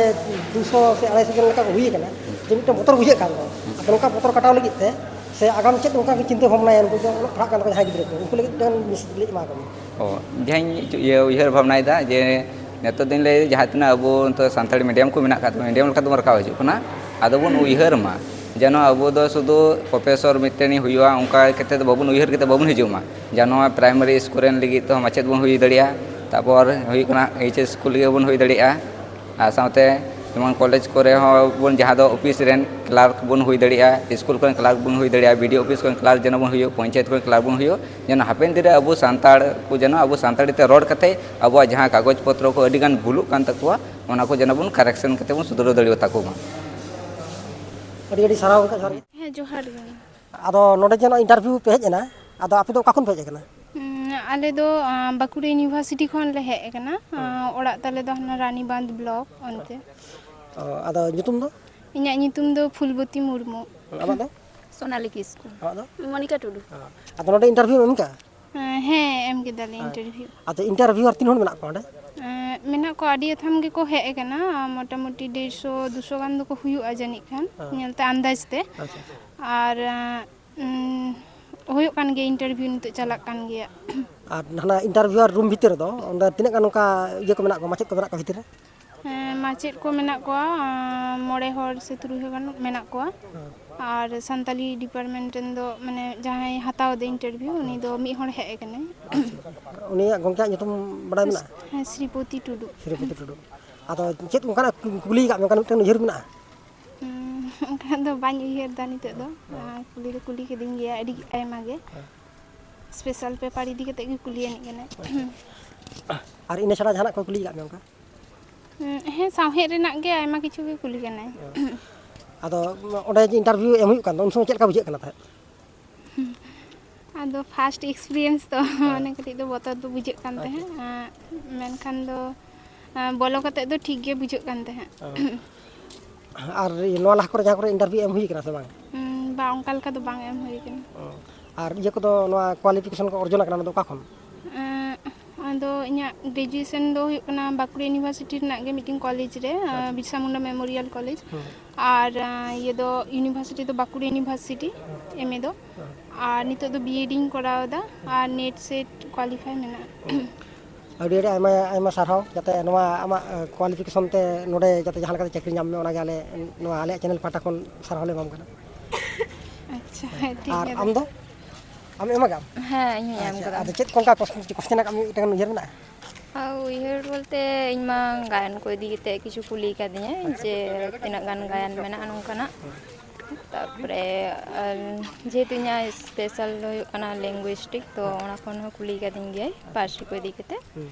ᱫᱩᱥᱚ ᱥᱮ ᱟᱲᱟᱭᱥᱚ ᱡᱚᱱ ᱞᱮᱠᱟ ᱠᱚ ᱦᱩᱭ ᱟᱠᱟᱱᱟ, ᱡᱮ ᱢᱤᱫᱴᱮᱱ ᱵᱚᱛᱚᱨ ᱵᱩᱡᱷᱟᱹᱜ ᱠᱟᱱ ᱫᱚ, ᱟᱫᱚ ᱱᱚᱝᱠᱟ ᱵᱚᱛᱚᱨ ᱠᱟᱴᱟᱣ ᱞᱟᱹᱜᱤᱫ ᱛᱮ ᱥᱮ ᱟᱜᱟᱢ ᱪᱮᱫ ᱱᱚᱝᱠᱟ ᱠᱚ ᱪᱤᱱᱛᱟᱹ ᱵᱷᱟᱵᱽᱱᱟᱭᱟ ᱱᱩᱠᱩ ᱡᱮ ᱚᱞᱚᱜ ᱯᱟᱲᱦᱟᱜ ᱠᱟᱱ ᱛᱟᱠᱚ ᱡᱟᱦᱟᱸᱭ ᱜᱤᱫᱽᱨᱟᱹ ᱠᱚ, ᱩᱱᱠᱩ ᱞᱟᱹᱜᱤᱫ ᱢᱤᱫᱴᱮᱱ ᱢᱮᱥᱮᱡᱽ ᱞᱤᱧ ᱮᱢᱟ ᱠᱚᱣᱟ? ᱚ, ᱡᱟᱦᱟᱸᱧ ᱤᱭᱟᱹ ᱩᱭᱦᱟᱹᱨ ᱵᱷᱟᱵᱽᱱᱟᱭᱮᱫᱟ ᱡᱮ ᱱᱤᱛᱚᱜ ᱫᱚᱧ ᱞᱟᱹᱭ ᱡᱟᱦᱟᱸ ᱛᱤᱱᱟᱹᱜ ᱟᱵᱚ ᱱᱤᱛᱚᱜ ᱥᱟᱱᱛᱟᱲᱤ ᱢᱤᱰᱤᱭᱟᱢ ᱠᱚ ᱢᱮᱱᱟᱜ ᱟᱠᱟᱫ ᱛᱟᱵᱚᱱᱟ, ᱢᱤᱰᱤᱭᱟᱢ ᱞᱮᱠᱟ ᱛᱮᱵᱚᱱ ᱨᱟᱠᱟᱵ ᱦᱤᱡᱩᱜ ᱠᱟᱱᱟ, ᱟᱫᱚ ᱵᱚᱱ ᱩᱭᱦᱟᱹᱨ ᱢᱟ ᱡᱮᱱᱚ ᱟᱵᱚ ᱫᱚ ᱥᱩᱫᱷᱩ ᱯᱨᱚᱯᱷᱮᱥᱚᱨ ᱢᱤᱫᱴᱮᱱᱤᱧ ᱦᱩᱭᱩᱜᱼᱟ ᱚᱱᱠᱟ ᱠᱟᱛᱮ ᱫᱚ ᱵᱟᱵᱚᱱ ᱩᱭᱦᱟᱹᱨ ᱠᱟᱛᱮ ᱵᱟᱵᱚᱱ ᱦᱤᱡᱩᱜ ᱢᱟ, ᱡᱮᱱᱚ ᱯᱨᱟᱭᱢᱟᱨᱤ ᱥᱠᱩᱞ ᱨᱮᱱ ᱞᱟᱹᱜᱤᱫ ᱛᱮᱦᱚᱸ ᱢᱟᱪᱮᱫ ᱵᱚᱱ ᱦᱩᱭ ᱫᱟᱲᱮᱭᱟᱜᱼᱟ᱾ ᱛᱟᱨᱯᱚᱨ ᱦᱩᱭᱩᱜ ᱠᱟᱱᱟ ᱮᱭᱤᱪ ᱮᱥ ᱥᱠᱩᱞ ᱜᱮᱵᱚᱱ ᱦᱩᱭ ᱫᱟᱲᱮᱭᱟᱜᱼᱟ᱾ ᱟᱨ ᱥᱟᱶᱛᱮ ᱡᱮᱢᱚᱱ ᱠᱚᱞᱮᱡᱽ ᱠᱚᱨᱮ ᱦᱚᱸ ᱵᱚᱱ, ᱡᱟᱦᱟᱸ ᱫᱚ ᱚᱯᱷᱤᱥ ᱨᱮᱱ ᱠᱞᱟᱨᱠ ᱵᱚᱱ ᱦᱩᱭ ᱫᱟᱲᱮᱭᱟᱜᱼᱟ, ᱥᱠᱩᱞ ᱠᱚᱨᱮᱱ ᱠᱞᱟᱨᱠ ᱵᱚᱱ ᱦᱩᱭ ᱫᱟᱲᱮᱭᱟᱜᱼᱟ, ᱵᱤ ᱰᱤ ᱳ ᱚᱯᱷᱤᱥ ᱠᱚᱨᱮᱱ ᱠᱞᱟᱨᱠ ᱡᱮᱱᱚ ᱵᱚᱱ ᱦᱩᱭᱩᱜ, ᱯᱚᱧᱪᱟᱭᱮᱛ ᱠᱚᱨᱮᱱ ᱠᱞᱟᱨᱠ ᱵᱚᱱ ᱦᱩᱭᱩᱜ, ᱡᱮᱱᱚ ᱦᱟᱯᱮᱱ ᱫᱤᱱ ᱨᱮ ᱟᱵᱚ ᱥᱟᱱᱛᱟᱲ ᱠᱚ ᱡᱮᱱᱚ ᱟᱵᱚ ᱥᱟᱱᱛᱟᱲᱤ ᱛᱮ ᱨᱚᱲ ᱠᱟᱛᱮ ᱟᱵᱚᱣᱟᱜ ᱡᱟᱦᱟᱸ ᱠᱟᱜᱚᱡᱽ ᱯᱚᱛᱨᱚ ᱠᱚ ᱟᱹᱰᱤ ᱜᱟᱱ ᱵᱷᱩᱞᱩᱜ ᱠᱟᱱ ᱛᱟᱠᱚᱣᱟ, ᱚᱱᱟ ᱠᱚ ᱡᱮᱱᱚ ᱵᱚᱱ ᱠᱟᱨᱮᱠᱥᱚᱱ ᱠᱟᱛᱮ ᱵᱚᱱ ᱥᱩᱫᱷᱨᱟᱹᱣ ᱫᱟᱲᱮᱭᱟᱛᱟ ᱠᱚ ᱢᱟ᱾ ᱟᱹᱰᱤ ᱟᱹᱰᱤ ᱥᱟᱨᱦᱟᱣ ᱜᱚᱢᱠᱮ, ᱡᱚᱦᱟᱨ ᱜᱮ᱾ ᱦᱮᱸ, ᱡᱚᱦᱟᱨ ᱜᱮ᱾ ᱟᱫᱚ ᱱᱚᱰᱮ ᱡᱮ ᱱᱚᱜᱼᱚᱭ ᱤᱱᱴᱟᱨᱵᱷᱤᱭᱩ ᱯᱮ ᱦᱮᱡ ᱮᱱᱟ, ᱟᱫᱚ ᱟᱯᱮ ᱫᱚ ᱚᱠᱟ ᱠᱷᱚᱱ ᱯᱮ ᱦᱮᱡ ᱟᱠᱟᱱᱟ? ᱩᱸ, ᱟᱞᱮ ᱫᱚ ᱟᱸ, ᱵᱟᱸᱠᱩᱲᱟ ᱤᱭᱩᱱᱤᱵᱷᱟᱨᱥᱤᱴᱤ ᱠᱷᱚᱱ ᱞᱮ ᱦᱮᱡ ᱟᱠᱟᱱᱟ᱾ ᱟᱸ, ᱚᱲᱟᱜ ᱛᱟᱞᱮ ᱫᱚ ᱦᱟᱱᱟ ᱨᱟᱱᱤᱵᱟᱸᱫᱷ ᱵᱞᱚᱠ ᱚᱱᱛᱮ᱾ ᱚ, ᱟᱫᱚ ᱧᱩᱛᱩᱢ ᱫᱚ? ᱤᱧᱟᱹᱜ ᱧᱩᱛᱩᱢ ᱫᱚ ᱯᱷᱩᱞᱵᱚᱛᱤ ᱢᱩᱨᱢᱩ᱾ ᱟᱢᱟᱜ ᱫᱚ? ᱥᱳᱱᱟᱞᱤ ᱠᱤᱥᱠᱩ᱾ ᱟᱢᱟᱜ ᱫᱚ? ᱢᱚᱱᱤᱠᱟ ᱴᱩᱰᱩ᱾ ᱚ, ᱟᱫᱚ ᱱᱚᱰᱮ ᱤᱱᱴᱟᱨᱵᱷᱤᱭᱩ ᱮᱢ ᱠᱟᱜᱼᱟ? ᱟᱸ, ᱦᱮᱸ, ᱮᱢ ᱠᱮᱫᱟᱞᱮ ᱤᱱᱴᱟᱨᱵᱷᱤᱭᱩ᱾ ᱟᱫᱚ ᱤᱱᱴᱟᱨᱵᱷᱤᱭᱩᱣᱟᱨ ᱛᱤᱱ ᱦᱚᱲ ᱢᱮᱱᱟᱜ ᱠᱚᱣᱟ ᱚᱸᱰᱮ? ᱟᱸ, ᱢᱮᱱᱟᱜ ᱠᱚᱣᱟ, ᱟᱹᱰᱤ ᱟᱛᱷᱟᱢ ᱜᱮᱠᱚ ᱦᱮᱡ ᱟᱠᱟᱱᱟ, ᱢᱚᱴᱟᱢᱩᱴᱤ ᱰᱮᱲᱥᱚ ᱫᱩᱥᱚ ᱜᱟᱱ ᱫᱚᱠᱚ ᱦᱩᱭᱩᱜᱼᱟ ᱡᱟᱹᱱᱤᱡ ᱠᱷᱟᱱ, ᱦᱮᱸ᱾ ᱧᱮᱞᱛᱮ ᱟᱱᱫᱟᱡᱽ ᱛᱮ᱾ ᱟᱪᱪᱷᱟ, ᱟᱪᱪᱷᱟ᱾ ᱟᱨ ᱟᱸ, ᱩᱸ, ᱦᱩᱭᱩᱜ ᱠᱟᱱ ᱜᱮᱭᱟ, ᱤᱱᱴᱟᱨᱵᱷᱤᱭᱩ ᱱᱤᱛᱚᱜ ᱪᱟᱞᱟᱜ ᱠᱟᱱ ᱜᱮᱭᱟ᱾ ᱟᱨ ᱦᱟᱱᱟ ᱤᱱᱴᱟᱨᱵᱷᱤᱭᱩᱣᱟᱨ ᱨᱩᱢ ᱵᱷᱤᱛᱤᱨ ᱨᱮᱫᱚ ᱚᱸᱰᱮ ᱛᱤᱱᱟᱹᱜ ᱜᱟᱱ ᱱᱚᱝᱠᱟ ᱤᱭᱟᱹ ᱠᱚ ᱢᱮᱱᱟᱜ ᱠᱚᱣᱟ, ᱢᱟᱪᱮᱫ ᱠᱚ ᱢᱮᱱᱟᱜ ᱠᱚᱣᱟ ᱵᱷᱤᱛᱤᱨ ᱨᱮ? ᱦᱮᱸ, ᱢᱟᱪᱮᱫ ᱠᱚ ᱢᱮᱱᱟᱜ ᱠᱚᱣᱟ, ᱟᱸ, ᱢᱚᱬᱮ ᱦᱚᱲ ᱥᱮ ᱛᱩᱨᱩᱭ ᱦᱚᱲ ᱜᱟᱱ ᱢᱮᱱᱟᱜ ᱠᱚᱣᱟ᱾ ᱟᱨ ᱥᱟᱱᱛᱟᱞᱤ ᱰᱤᱯᱟᱨᱴᱢᱮᱱᱴ ᱨᱮᱱ ᱫᱚ, ᱢᱟᱱᱮ, ᱡᱟᱦᱟᱸᱭ ᱦᱟᱛᱟᱣ ᱮᱫᱟ ᱤᱱᱴᱟᱨᱵᱷᱤᱭᱩ, ᱩᱱᱤ ᱫᱚ ᱢᱤᱫ ᱦᱚᱲ ᱦᱮᱡ ᱟᱠᱟᱱᱟᱭ᱾ ᱩᱱᱤᱭᱟᱜ ᱜᱚᱢᱠᱮᱭᱟᱜ ᱧᱩᱛᱩᱢ ᱵᱟᱲᱟᱭ ᱢᱮᱱᱟᱜᱼᱟ? ᱦᱮᱸ, ᱥᱨᱤᱯᱚᱛᱤ ᱴᱩᱰᱩ᱾ ᱥᱨᱤᱯᱚᱛᱤ ᱴᱩᱰᱩ᱾ ᱟᱫᱚ ᱪᱮᱫ ᱚᱱᱠᱟᱱᱟᱜ ᱠᱩ- ᱠᱩᱠᱞᱤ ᱟᱠᱟᱫ ᱢᱮ, ᱚᱱᱠᱟᱱ ᱢᱤᱫᱴᱮᱱ ᱩᱭᱦᱟᱹᱨ ᱢᱮᱱᱟᱜᱼᱟ? ᱩᱸ, ᱚᱱᱠᱟ ᱫᱚ ᱵᱟᱹᱧ ᱩᱭᱦᱟᱹᱨ ᱮᱫᱟ ᱱᱤᱛᱚᱜ ᱫᱚ᱾ ᱟᱨ ᱠᱩᱞᱤ ᱫᱚ ᱠᱩᱞᱤ ᱠᱤᱫᱤᱧ ᱜᱮᱭᱟ ᱟᱹᱰᱤ ᱟᱭᱢᱟ ᱜᱮ᱾ ᱥᱯᱮᱥᱟᱞ ᱯᱮᱯᱟᱨ ᱤᱫᱤ ᱠᱟᱛᱮ ᱜᱮ ᱠᱩᱞᱤ ᱟᱹᱱᱤᱡ ᱠᱟᱱᱟᱭ᱾ ᱟᱨ ᱤᱱᱟᱹ ᱪᱷᱟᱲᱟ ᱡᱟᱦᱟᱱᱟᱜ ᱠᱚ ᱠᱩᱞᱤ ᱟᱠᱟᱫ ᱢᱮ ᱚᱱᱠᱟ? ᱩᱸ, ᱦᱮᱸ, ᱥᱟᱶᱦᱮᱫ ᱨᱮᱱᱟᱜ ᱜᱮ ᱟᱭᱢᱟ ᱠᱤᱪᱷᱩ ᱜᱮ ᱠᱩᱞᱤ ᱠᱟᱱᱟᱭ᱾ ᱟᱫᱚ ᱚᱸᱰᱮ ᱡᱮ ᱤᱱᱴᱟᱨᱵᱷᱤᱭᱩ ᱮᱢ ᱦᱩᱭᱩᱜ ᱠᱟᱱ ᱫᱚ, ᱩᱱ ᱥᱚᱢᱚᱭ ᱪᱮᱫ ᱞᱮᱠᱟ ᱵᱩᱡᱷᱟᱹᱜ ᱠᱟᱱᱟ ᱛᱟᱦᱮᱸᱫ? ᱟᱫᱚ ᱯᱷᱟᱥᱴ ᱮᱠᱥᱯᱤᱨᱤᱭᱮᱱᱥ ᱛᱚ, ᱢᱟᱱᱮ, ᱠᱟᱹᱴᱤᱡ ᱫᱚ ᱵᱚᱛᱚᱨ ᱫᱚ ᱵᱩᱡᱷᱟᱹᱜ ᱠᱟᱱ ᱛᱟᱦᱮᱸᱫ᱾ ᱟᱸ, ᱢᱮᱱᱠᱷᱟᱱ ᱫᱚ, ᱟᱸ, ᱵᱚᱞᱚ ᱠᱟᱛᱮ ᱫᱚ ᱴᱷᱤᱠ ᱜᱮ ᱵᱩᱡᱷᱟᱹᱜ ᱠᱟᱱ ᱛᱟᱦᱮᱸᱫ᱾ ᱟᱨ ᱱᱚᱣᱟ ᱞᱟᱦᱟ ᱠᱚᱨᱮ ᱡᱟᱦᱟᱸ ᱠᱚᱨᱮ ᱤᱱᱴᱟᱨᱵᱷᱤᱭᱩ ᱮᱢ ᱦᱩᱭ ᱠᱟᱱᱟ ᱥᱮ ᱵᱟᱝ? ᱩᱸ, ᱵᱟ, ᱚᱱᱠᱟ ᱞᱮᱠᱟ ᱫᱚ ᱵᱟᱝ ᱮᱢ ᱦᱩᱭ ᱠᱟᱱᱟ᱾ ᱟᱨ ᱤᱭᱟᱹ ᱠᱚᱫᱚ, ᱱᱚᱣᱟ ᱠᱳᱣᱟᱞᱤᱯᱷᱤᱠᱮᱥᱚᱱ ᱠᱚ ᱚᱨᱡᱚᱱ ᱟᱠᱟᱱᱟ, ᱚᱱᱟ ᱫᱚ ᱚᱠᱟ ᱠᱷᱚᱱ? ᱮᱸ, ᱟᱫᱚ ᱤᱧᱟᱹᱜ ᱜᱨᱮᱡᱩᱭᱮᱥᱚᱱ ᱫᱚ ᱦᱩᱭᱩᱜ ᱠᱟᱱᱟ ᱵᱟᱸᱠᱩᱲᱟ ᱤᱭᱩᱱᱤᱵᱷᱟᱨᱥᱤᱴᱤ ᱨᱮᱱᱟᱜ ᱜᱮ ᱢᱤᱫᱴᱮᱱ ᱠᱚᱞᱮᱡᱽ ᱨᱮ, ᱟᱸ, ᱵᱤᱨᱥᱟ ᱢᱩᱱᱰᱟ ᱢᱮᱢᱳᱨᱤᱭᱟᱞ ᱠᱚᱞᱮᱡᱽ᱾ ᱟᱨ, ᱟᱸ, ᱤᱭᱟᱹ ᱫᱚ ᱤᱭᱩᱱᱤᱵᱷᱟᱨᱥᱤᱴᱤ ᱫᱚ ᱵᱟᱸᱠᱩᱲᱟ ᱤᱭᱩᱱᱤᱵᱷᱟᱨᱥᱤᱴᱤ, ᱮᱢ ᱮ ᱫᱚ᱾ ᱟᱨ ᱱᱤᱛᱚᱜ ᱫᱚ ᱵᱤ ᱮᱰ ᱤᱧ ᱠᱚᱨᱟᱣ ᱮᱫᱟ ᱟᱨ ᱱᱮᱴ ᱥᱮᱴ ᱠᱳᱣᱟᱞᱤᱯᱷᱟᱭ ᱢᱮᱱᱟᱜᱼᱟ᱾ ᱟᱹᱰᱤ ᱟᱹᱰᱤ ᱟᱭᱢᱟ ᱟᱭᱢᱟ ᱥᱟᱨᱦᱟᱣ, ᱡᱟᱛᱮ ᱱᱚᱣᱟ ᱟᱢᱟᱜ ᱠᱳᱣᱟᱞᱤᱯᱷᱤᱠᱮᱥᱚᱱ ᱛᱮ ᱱᱚᱰᱮ ᱡᱟᱛᱮ ᱡᱟᱦᱟᱸ ᱞᱮᱠᱟᱛᱮ ᱪᱟᱹᱠᱨᱤ ᱧᱟᱢ ᱢᱮ, ᱚᱱᱟᱜᱮ ᱟᱞᱮ ᱱᱚᱣᱟ ᱟᱞᱮᱭᱟᱜ ᱪᱮᱱᱮᱞ ᱯᱟᱦᱴᱟ ᱠᱷᱚᱱ ᱥᱟᱨᱦᱟᱣ ᱞᱮ ᱮᱢᱟᱢ ᱠᱟᱱᱟ᱾ ᱟᱪᱪᱷᱟ, ᱦᱮᱸ, ᱴᱷᱤᱠ ᱟᱨ ᱜᱮᱭᱟ ᱟᱢ ᱫᱟ᱾ ᱫᱚ? ᱟᱢ ᱮᱢ ᱟᱠᱟᱫ? ᱦᱮᱸ, ᱤᱧ ᱦᱚᱸᱧ ᱮᱢ ᱟᱪᱪᱷᱟ, ᱠᱟᱫᱟ᱾ ᱟᱫᱚ ᱪᱮᱫ ᱠᱚ ᱚᱱᱠᱟ ᱠᱚᱥᱪᱮᱱ ᱠᱚᱥᱪᱮᱱ ᱟᱠᱟᱫ ᱢᱮᱭᱟ, ᱢᱤᱫᱴᱟᱝ ᱩᱭᱦᱟᱹᱨ ᱢᱮᱱᱟᱜᱼᱟ? ᱟᱨ ᱩᱭᱦᱟᱹᱨ ᱵᱚᱞᱛᱮ, ᱤᱧ ᱢᱟ ᱜᱟᱭᱟᱱ ᱠᱚ ᱤᱫᱤ ᱠᱟᱛᱮ ᱠᱤᱪᱷᱩ ᱠᱩᱞᱤ ᱠᱟᱫᱤᱧᱟᱭ, ᱡᱮ ᱛᱤᱱᱟᱹᱜ ᱜᱟᱱ ᱜᱟᱭᱟᱱ ᱢᱮᱱᱟᱜᱼᱟ ᱱᱚᱝᱠᱟᱱᱟᱜ᱾ ᱛᱟᱨᱯᱚᱨᱮ, ᱟᱨ ᱡᱮᱦᱮᱛᱩ ᱤᱧᱟᱹᱜ ᱥᱯᱮᱥᱟᱞ ᱫᱚ ᱦᱩᱭᱩᱜ ᱠᱟᱱᱟ ᱞᱤᱝᱜᱩᱭᱤᱥᱴᱤᱠ, ᱛᱚ ᱚᱱᱟ ᱠᱷᱚᱱ ᱦᱚᱸ ᱠᱩᱞᱤ ᱠᱟᱫᱤᱧ ᱜᱮᱭᱟᱭ ᱯᱟᱹᱨᱥᱤ ᱠᱚ ᱤᱫᱤ ᱠᱟᱛᱮ᱾ ᱦᱩᱸ᱾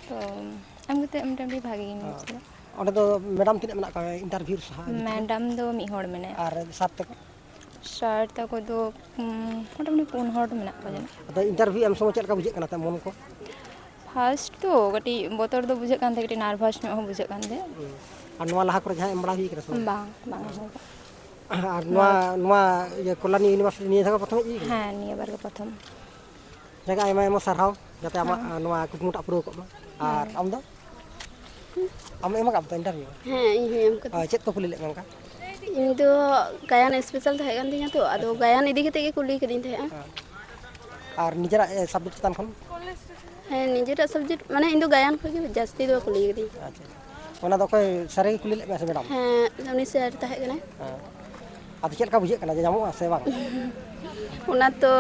ᱛᱚ ᱮᱢ ᱠᱟᱛᱮ ᱢᱚᱴᱟᱢᱩᱴᱤ ᱵᱷᱟᱜᱮ ᱜᱤᱧ ᱵᱩᱡ ᱠᱮᱫᱟ᱾ ᱚᱸᱰᱮ ᱫᱚ ᱢᱮᱰᱟᱢ ᱛᱤᱱᱟᱹᱜ ᱢᱮᱱᱟᱜ ᱠᱚᱣᱟ ᱤᱱᱴᱟᱨᱵᱷᱤᱭᱩ ᱥᱟᱦᱟ ᱤᱫᱤ ᱠᱟᱛᱮ? ᱢᱮᱰᱟᱢ ᱫᱚ ᱢᱤᱫ ᱦᱚᱲ ᱢᱮᱱᱟᱭᱟ᱾ ᱟᱨ ᱥᱟᱨ ᱛᱟᱠᱚ? ᱥᱟᱨ ᱛᱟᱠᱚ ᱫᱚ, ᱩᱸ, ᱢᱚᱴᱟᱢᱩᱴᱤ ᱯᱩᱱ ᱦᱚᱲ ᱢᱮᱱᱟᱜ ᱠᱚᱣᱟ ᱡᱟᱹᱱᱤᱡ᱾ ᱟᱫᱚ ᱤᱱᱴᱟᱨᱵᱷᱤᱭᱩ ᱮᱢ ᱥᱚᱢᱚᱭ ᱪᱮᱫ ᱞᱮᱠᱟ ᱵᱩᱡᱷᱟᱹᱜ ᱠᱟᱱᱟ ᱛᱟᱦᱮᱸᱫ ᱢᱚᱱ ᱠᱚ? ᱯᱷᱟᱥᱴ ᱫᱚ ᱠᱟᱹᱴᱤᱡ ᱵᱚᱛᱚᱨ ᱫᱚ ᱵᱩᱡᱷᱟᱹᱜ ᱠᱟᱱ ᱛᱟᱦᱮᱸᱫ, ᱠᱟᱹᱴᱤᱡ ᱱᱟᱨᱵᱷᱟᱥ ᱧᱚᱜ ᱦᱚᱸ ᱵᱩᱡᱷᱟᱹᱜ ᱠᱟᱱ ᱛᱟᱦᱮᱸᱫ᱾ ᱦᱩᱸ᱾ ᱟᱨ ᱱᱚᱣᱟ ᱞᱟᱦᱟ ᱠᱚᱨᱮ ᱡᱟᱦᱟᱸ ᱮᱢ ᱵᱟᱲᱟ ᱦᱩᱭ ᱠᱟᱱᱟ ᱥᱮ ᱵᱟᱝ? ᱵᱟᱝ, ᱵᱟᱝ ᱮᱢ ᱦᱩᱭ ᱠᱟᱱᱟ᱾ ᱟᱨ ᱱᱚᱣᱟ, ᱱᱚᱣᱟ ᱱᱚᱣᱟ ᱤᱭᱟᱹ ᱠᱚᱞᱞᱟᱱᱤ ᱤᱭᱩᱱᱤᱵᱷᱟᱨᱥᱤᱴᱤ ᱱᱤᱭᱟᱹ ᱫᱷᱟᱣ ᱜᱮ ᱯᱨᱚᱛᱷᱚᱢ ᱦᱮᱡ ᱦᱩᱭ ᱠᱟᱱᱟ? ᱦᱮᱸ, ᱱᱤᱭᱟᱹ ᱵᱟᱨ ᱜᱮ ᱯᱨᱚᱛᱷᱚᱢ᱾ ᱡᱟᱠ, ᱟᱭᱢᱟ ᱟᱭᱢᱟ ᱥᱟᱨᱦᱟᱣ, ᱡᱟᱛᱮ ᱟᱢᱟᱜ, ᱦᱮᱸ᱾ ᱟᱨ ᱱᱚᱣᱟ ᱠᱩᱠᱢᱩᱴᱟᱜ ᱯᱩᱨᱟᱹᱣ ᱠᱚᱜ ᱢᱟ᱾ ᱟᱨ ᱦᱮᱸ᱾ ᱟᱢ ᱫᱚ? ᱟᱢ ᱮᱢ ᱟᱠᱟᱫ ᱛᱚ ᱤᱱᱴᱟᱨᱵᱷᱤᱭᱩ? ᱦᱮᱸ, ᱤᱧ ᱦᱚᱸᱧ ᱮᱢ ᱠᱟᱫᱟ᱾ ᱟᱨ ᱪᱮᱫ ᱠᱚ ᱠᱩᱞᱤ ᱞᱮᱫ ᱢᱮ ᱚᱱᱠᱟ? ᱤᱧ ᱫᱚ ᱜᱟᱭᱟᱱ ᱥᱯᱮᱥᱟᱞ ᱛᱟᱦᱮᱸ ᱠᱟᱱ ᱛᱤᱧᱟᱹ ᱛᱚ, ᱟᱫᱚ ᱟᱪᱪᱷᱟ᱾ ᱜᱟᱭᱟᱱ ᱤᱫᱤ ᱠᱟᱛᱮ ᱜᱮ ᱠᱩᱞᱤ ᱠᱟᱫᱤᱧ ᱛᱟᱦᱮᱸᱜᱼᱟ᱾ ᱦᱮᱸ᱾ ᱟᱨ ᱱᱤᱡᱮᱨᱟᱜ, ᱮ, ᱥᱟᱵᱡᱮᱠᱴ ᱪᱮᱛᱟᱱ ᱠᱷᱚᱱ? ᱦᱮᱸ, ᱱᱤᱡᱮᱨᱟᱜ ᱥᱟᱵᱡᱮᱠᱴ, ᱢᱟᱱᱮ ᱤᱧ ᱫᱚ ᱜᱟᱭᱟᱱ ᱠᱷᱚᱱ ᱜᱮ ᱡᱟᱹᱥᱛᱤ ᱫᱚ ᱠᱩᱞᱤ ᱠᱟᱫᱤᱧ᱾ ᱟᱪᱪᱷᱟ, ᱟᱪᱪᱷᱟ᱾ ᱚᱱᱟ ᱫᱚ ᱚᱠᱚᱭ ᱥᱟᱨ ᱮ ᱠᱩᱞᱤ ᱞᱮᱫ ᱢᱮᱭᱟ ᱥᱮ ᱢᱮᱰᱟᱢ? ᱦᱮᱸ, ᱩᱱᱤ ᱥᱟᱨ ᱛᱟᱦᱮᱸ ᱠᱟᱱᱟᱭ᱾ ᱦᱮᱸ᱾ ᱟᱫᱚ ᱪᱮᱫ ᱞᱮᱠᱟ ᱵᱩᱡᱷᱟᱹᱜ ᱠᱟᱱᱟ ᱡᱮ ᱧᱟᱢᱚᱜᱼᱟ ᱥᱮ ᱵᱟᱝ? ᱚᱱᱟ ᱛᱚ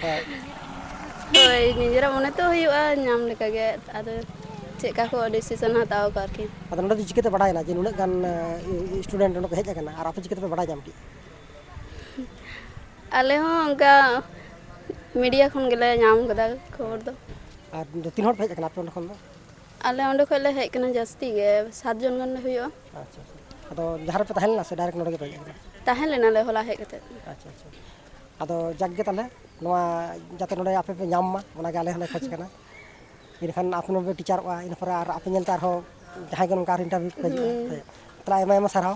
ᱦᱮᱸ᱾ ᱦᱳᱭ, ᱱᱤᱡᱮᱨᱟᱜ ᱢᱚᱱᱮ ᱛᱚ ᱦᱩᱭᱩᱜᱼᱟ ᱧᱟᱢ ᱞᱮᱠᱟᱜᱮ, ᱟᱫᱚ ᱪᱮᱫ ᱞᱮᱠᱟ ᱠᱚ ᱰᱤᱥᱤᱥᱚᱱ ᱦᱟᱛᱟᱣ ᱟᱠᱚ ᱟᱨᱠᱤ᱾ ᱟᱫᱚ ᱱᱚᱰᱮ ᱫᱚ ᱪᱤᱠᱟᱹᱛᱮ ᱵᱟᱰᱟᱭᱮᱱᱟ ᱡᱮ ᱱᱩᱱᱟᱹᱜ ᱜᱟᱱ, ᱮ, ᱥᱴᱩᱰᱮᱱᱴ ᱱᱚᱰᱮ ᱠᱚ ᱦᱮᱡ ᱟᱠᱟᱱᱟ, ᱟᱨ ᱟᱯᱮ ᱪᱤᱠᱟᱹ ᱛᱮᱯᱮ ᱵᱟᱰᱟᱭ ᱧᱟᱢ ᱠᱮᱫᱟ? ᱟᱞᱮ ᱦᱚᱸ ᱚᱱᱠᱟ ᱢᱤᱰᱤᱭᱟ ᱠᱷᱚᱱ ᱜᱮᱞᱮ ᱧᱟᱢ ᱠᱟᱫᱟ ᱠᱷᱚᱵᱚᱨ ᱫᱚ᱾ ᱟᱨ ᱛᱤᱱ ᱦᱚᱲ ᱯᱮ ᱦᱮᱡ ᱟᱠᱟᱱᱟ ᱟᱯᱮ ᱚᱸᱰᱮ ᱠᱷᱚᱱ ᱫᱚ? ᱟᱞᱮ ᱚᱸᱰᱮ ᱠᱷᱚᱱ ᱞᱮ ᱦᱮᱡ ᱠᱟᱱᱟ ᱡᱟᱹᱥᱛᱤ ᱜᱮ, ᱥᱟᱛ ᱡᱚᱱ ᱜᱟᱱ ᱞᱮ ᱦᱩᱭᱩᱜᱼᱟ᱾ ᱟᱪᱪᱷᱟ, ᱟᱪᱪᱷᱟ᱾ ᱟᱫᱚ ᱡᱟᱦᱟᱸ ᱨᱮᱯᱮ ᱛᱟᱦᱮᱸ ᱞᱮᱱᱟ ᱥᱮ ᱰᱟᱭᱨᱮᱠᱴ ᱱᱚᱰᱮ ᱜᱮᱯᱮ ᱦᱮᱡ ᱟᱠᱟᱱᱟ? ᱛᱟᱦᱮᱸ ᱞᱮᱱᱟᱞᱮ ᱦᱚᱞᱟ ᱦᱮᱡ ᱠᱟᱛᱮ᱾ ᱟᱪᱪᱷᱟ, ᱟᱪᱪᱷᱟ᱾ ᱟᱫᱚ ᱡᱟᱠ ᱜᱮ ᱛᱟᱦᱚᱞᱮ, ᱱᱚᱣᱟ ᱡᱟᱛᱮ ᱱᱚᱰᱮ ᱟᱯᱮ ᱯᱮ ᱧᱟᱢ ᱢᱟ, ᱚᱱᱟᱜᱮ ᱟᱞᱮ ᱦᱚᱸᱞᱮ ᱠᱷᱚᱡᱽ ᱠᱟᱱᱟ᱾ ᱤᱱᱟᱹᱠᱷᱟᱱ ᱟᱯᱮ ᱱᱚᱰᱮ ᱯᱮ ᱴᱤᱪᱟᱨᱚᱜᱼᱟ, ᱤᱱᱟᱹ ᱯᱚᱨᱮ ᱟᱨ ᱟᱯᱮ ᱧᱮᱞᱛᱮ ᱟᱨᱦᱚᱸ ᱡᱟᱦᱟᱸᱭ ᱜᱮ ᱱᱚᱝᱠᱟ ᱟᱨᱦᱚᱸ ᱤᱱᱴᱟᱨᱵᱷᱤᱭᱩ ᱠᱚ ᱦᱤᱡᱩᱜᱼᱟ᱾ ᱦᱩᱸ᱾ ᱦᱳᱭ᱾ ᱛᱟᱦᱚᱞᱮ ᱟᱭᱢᱟ ᱟᱭᱢᱟ ᱥᱟᱨᱦᱟᱣ᱾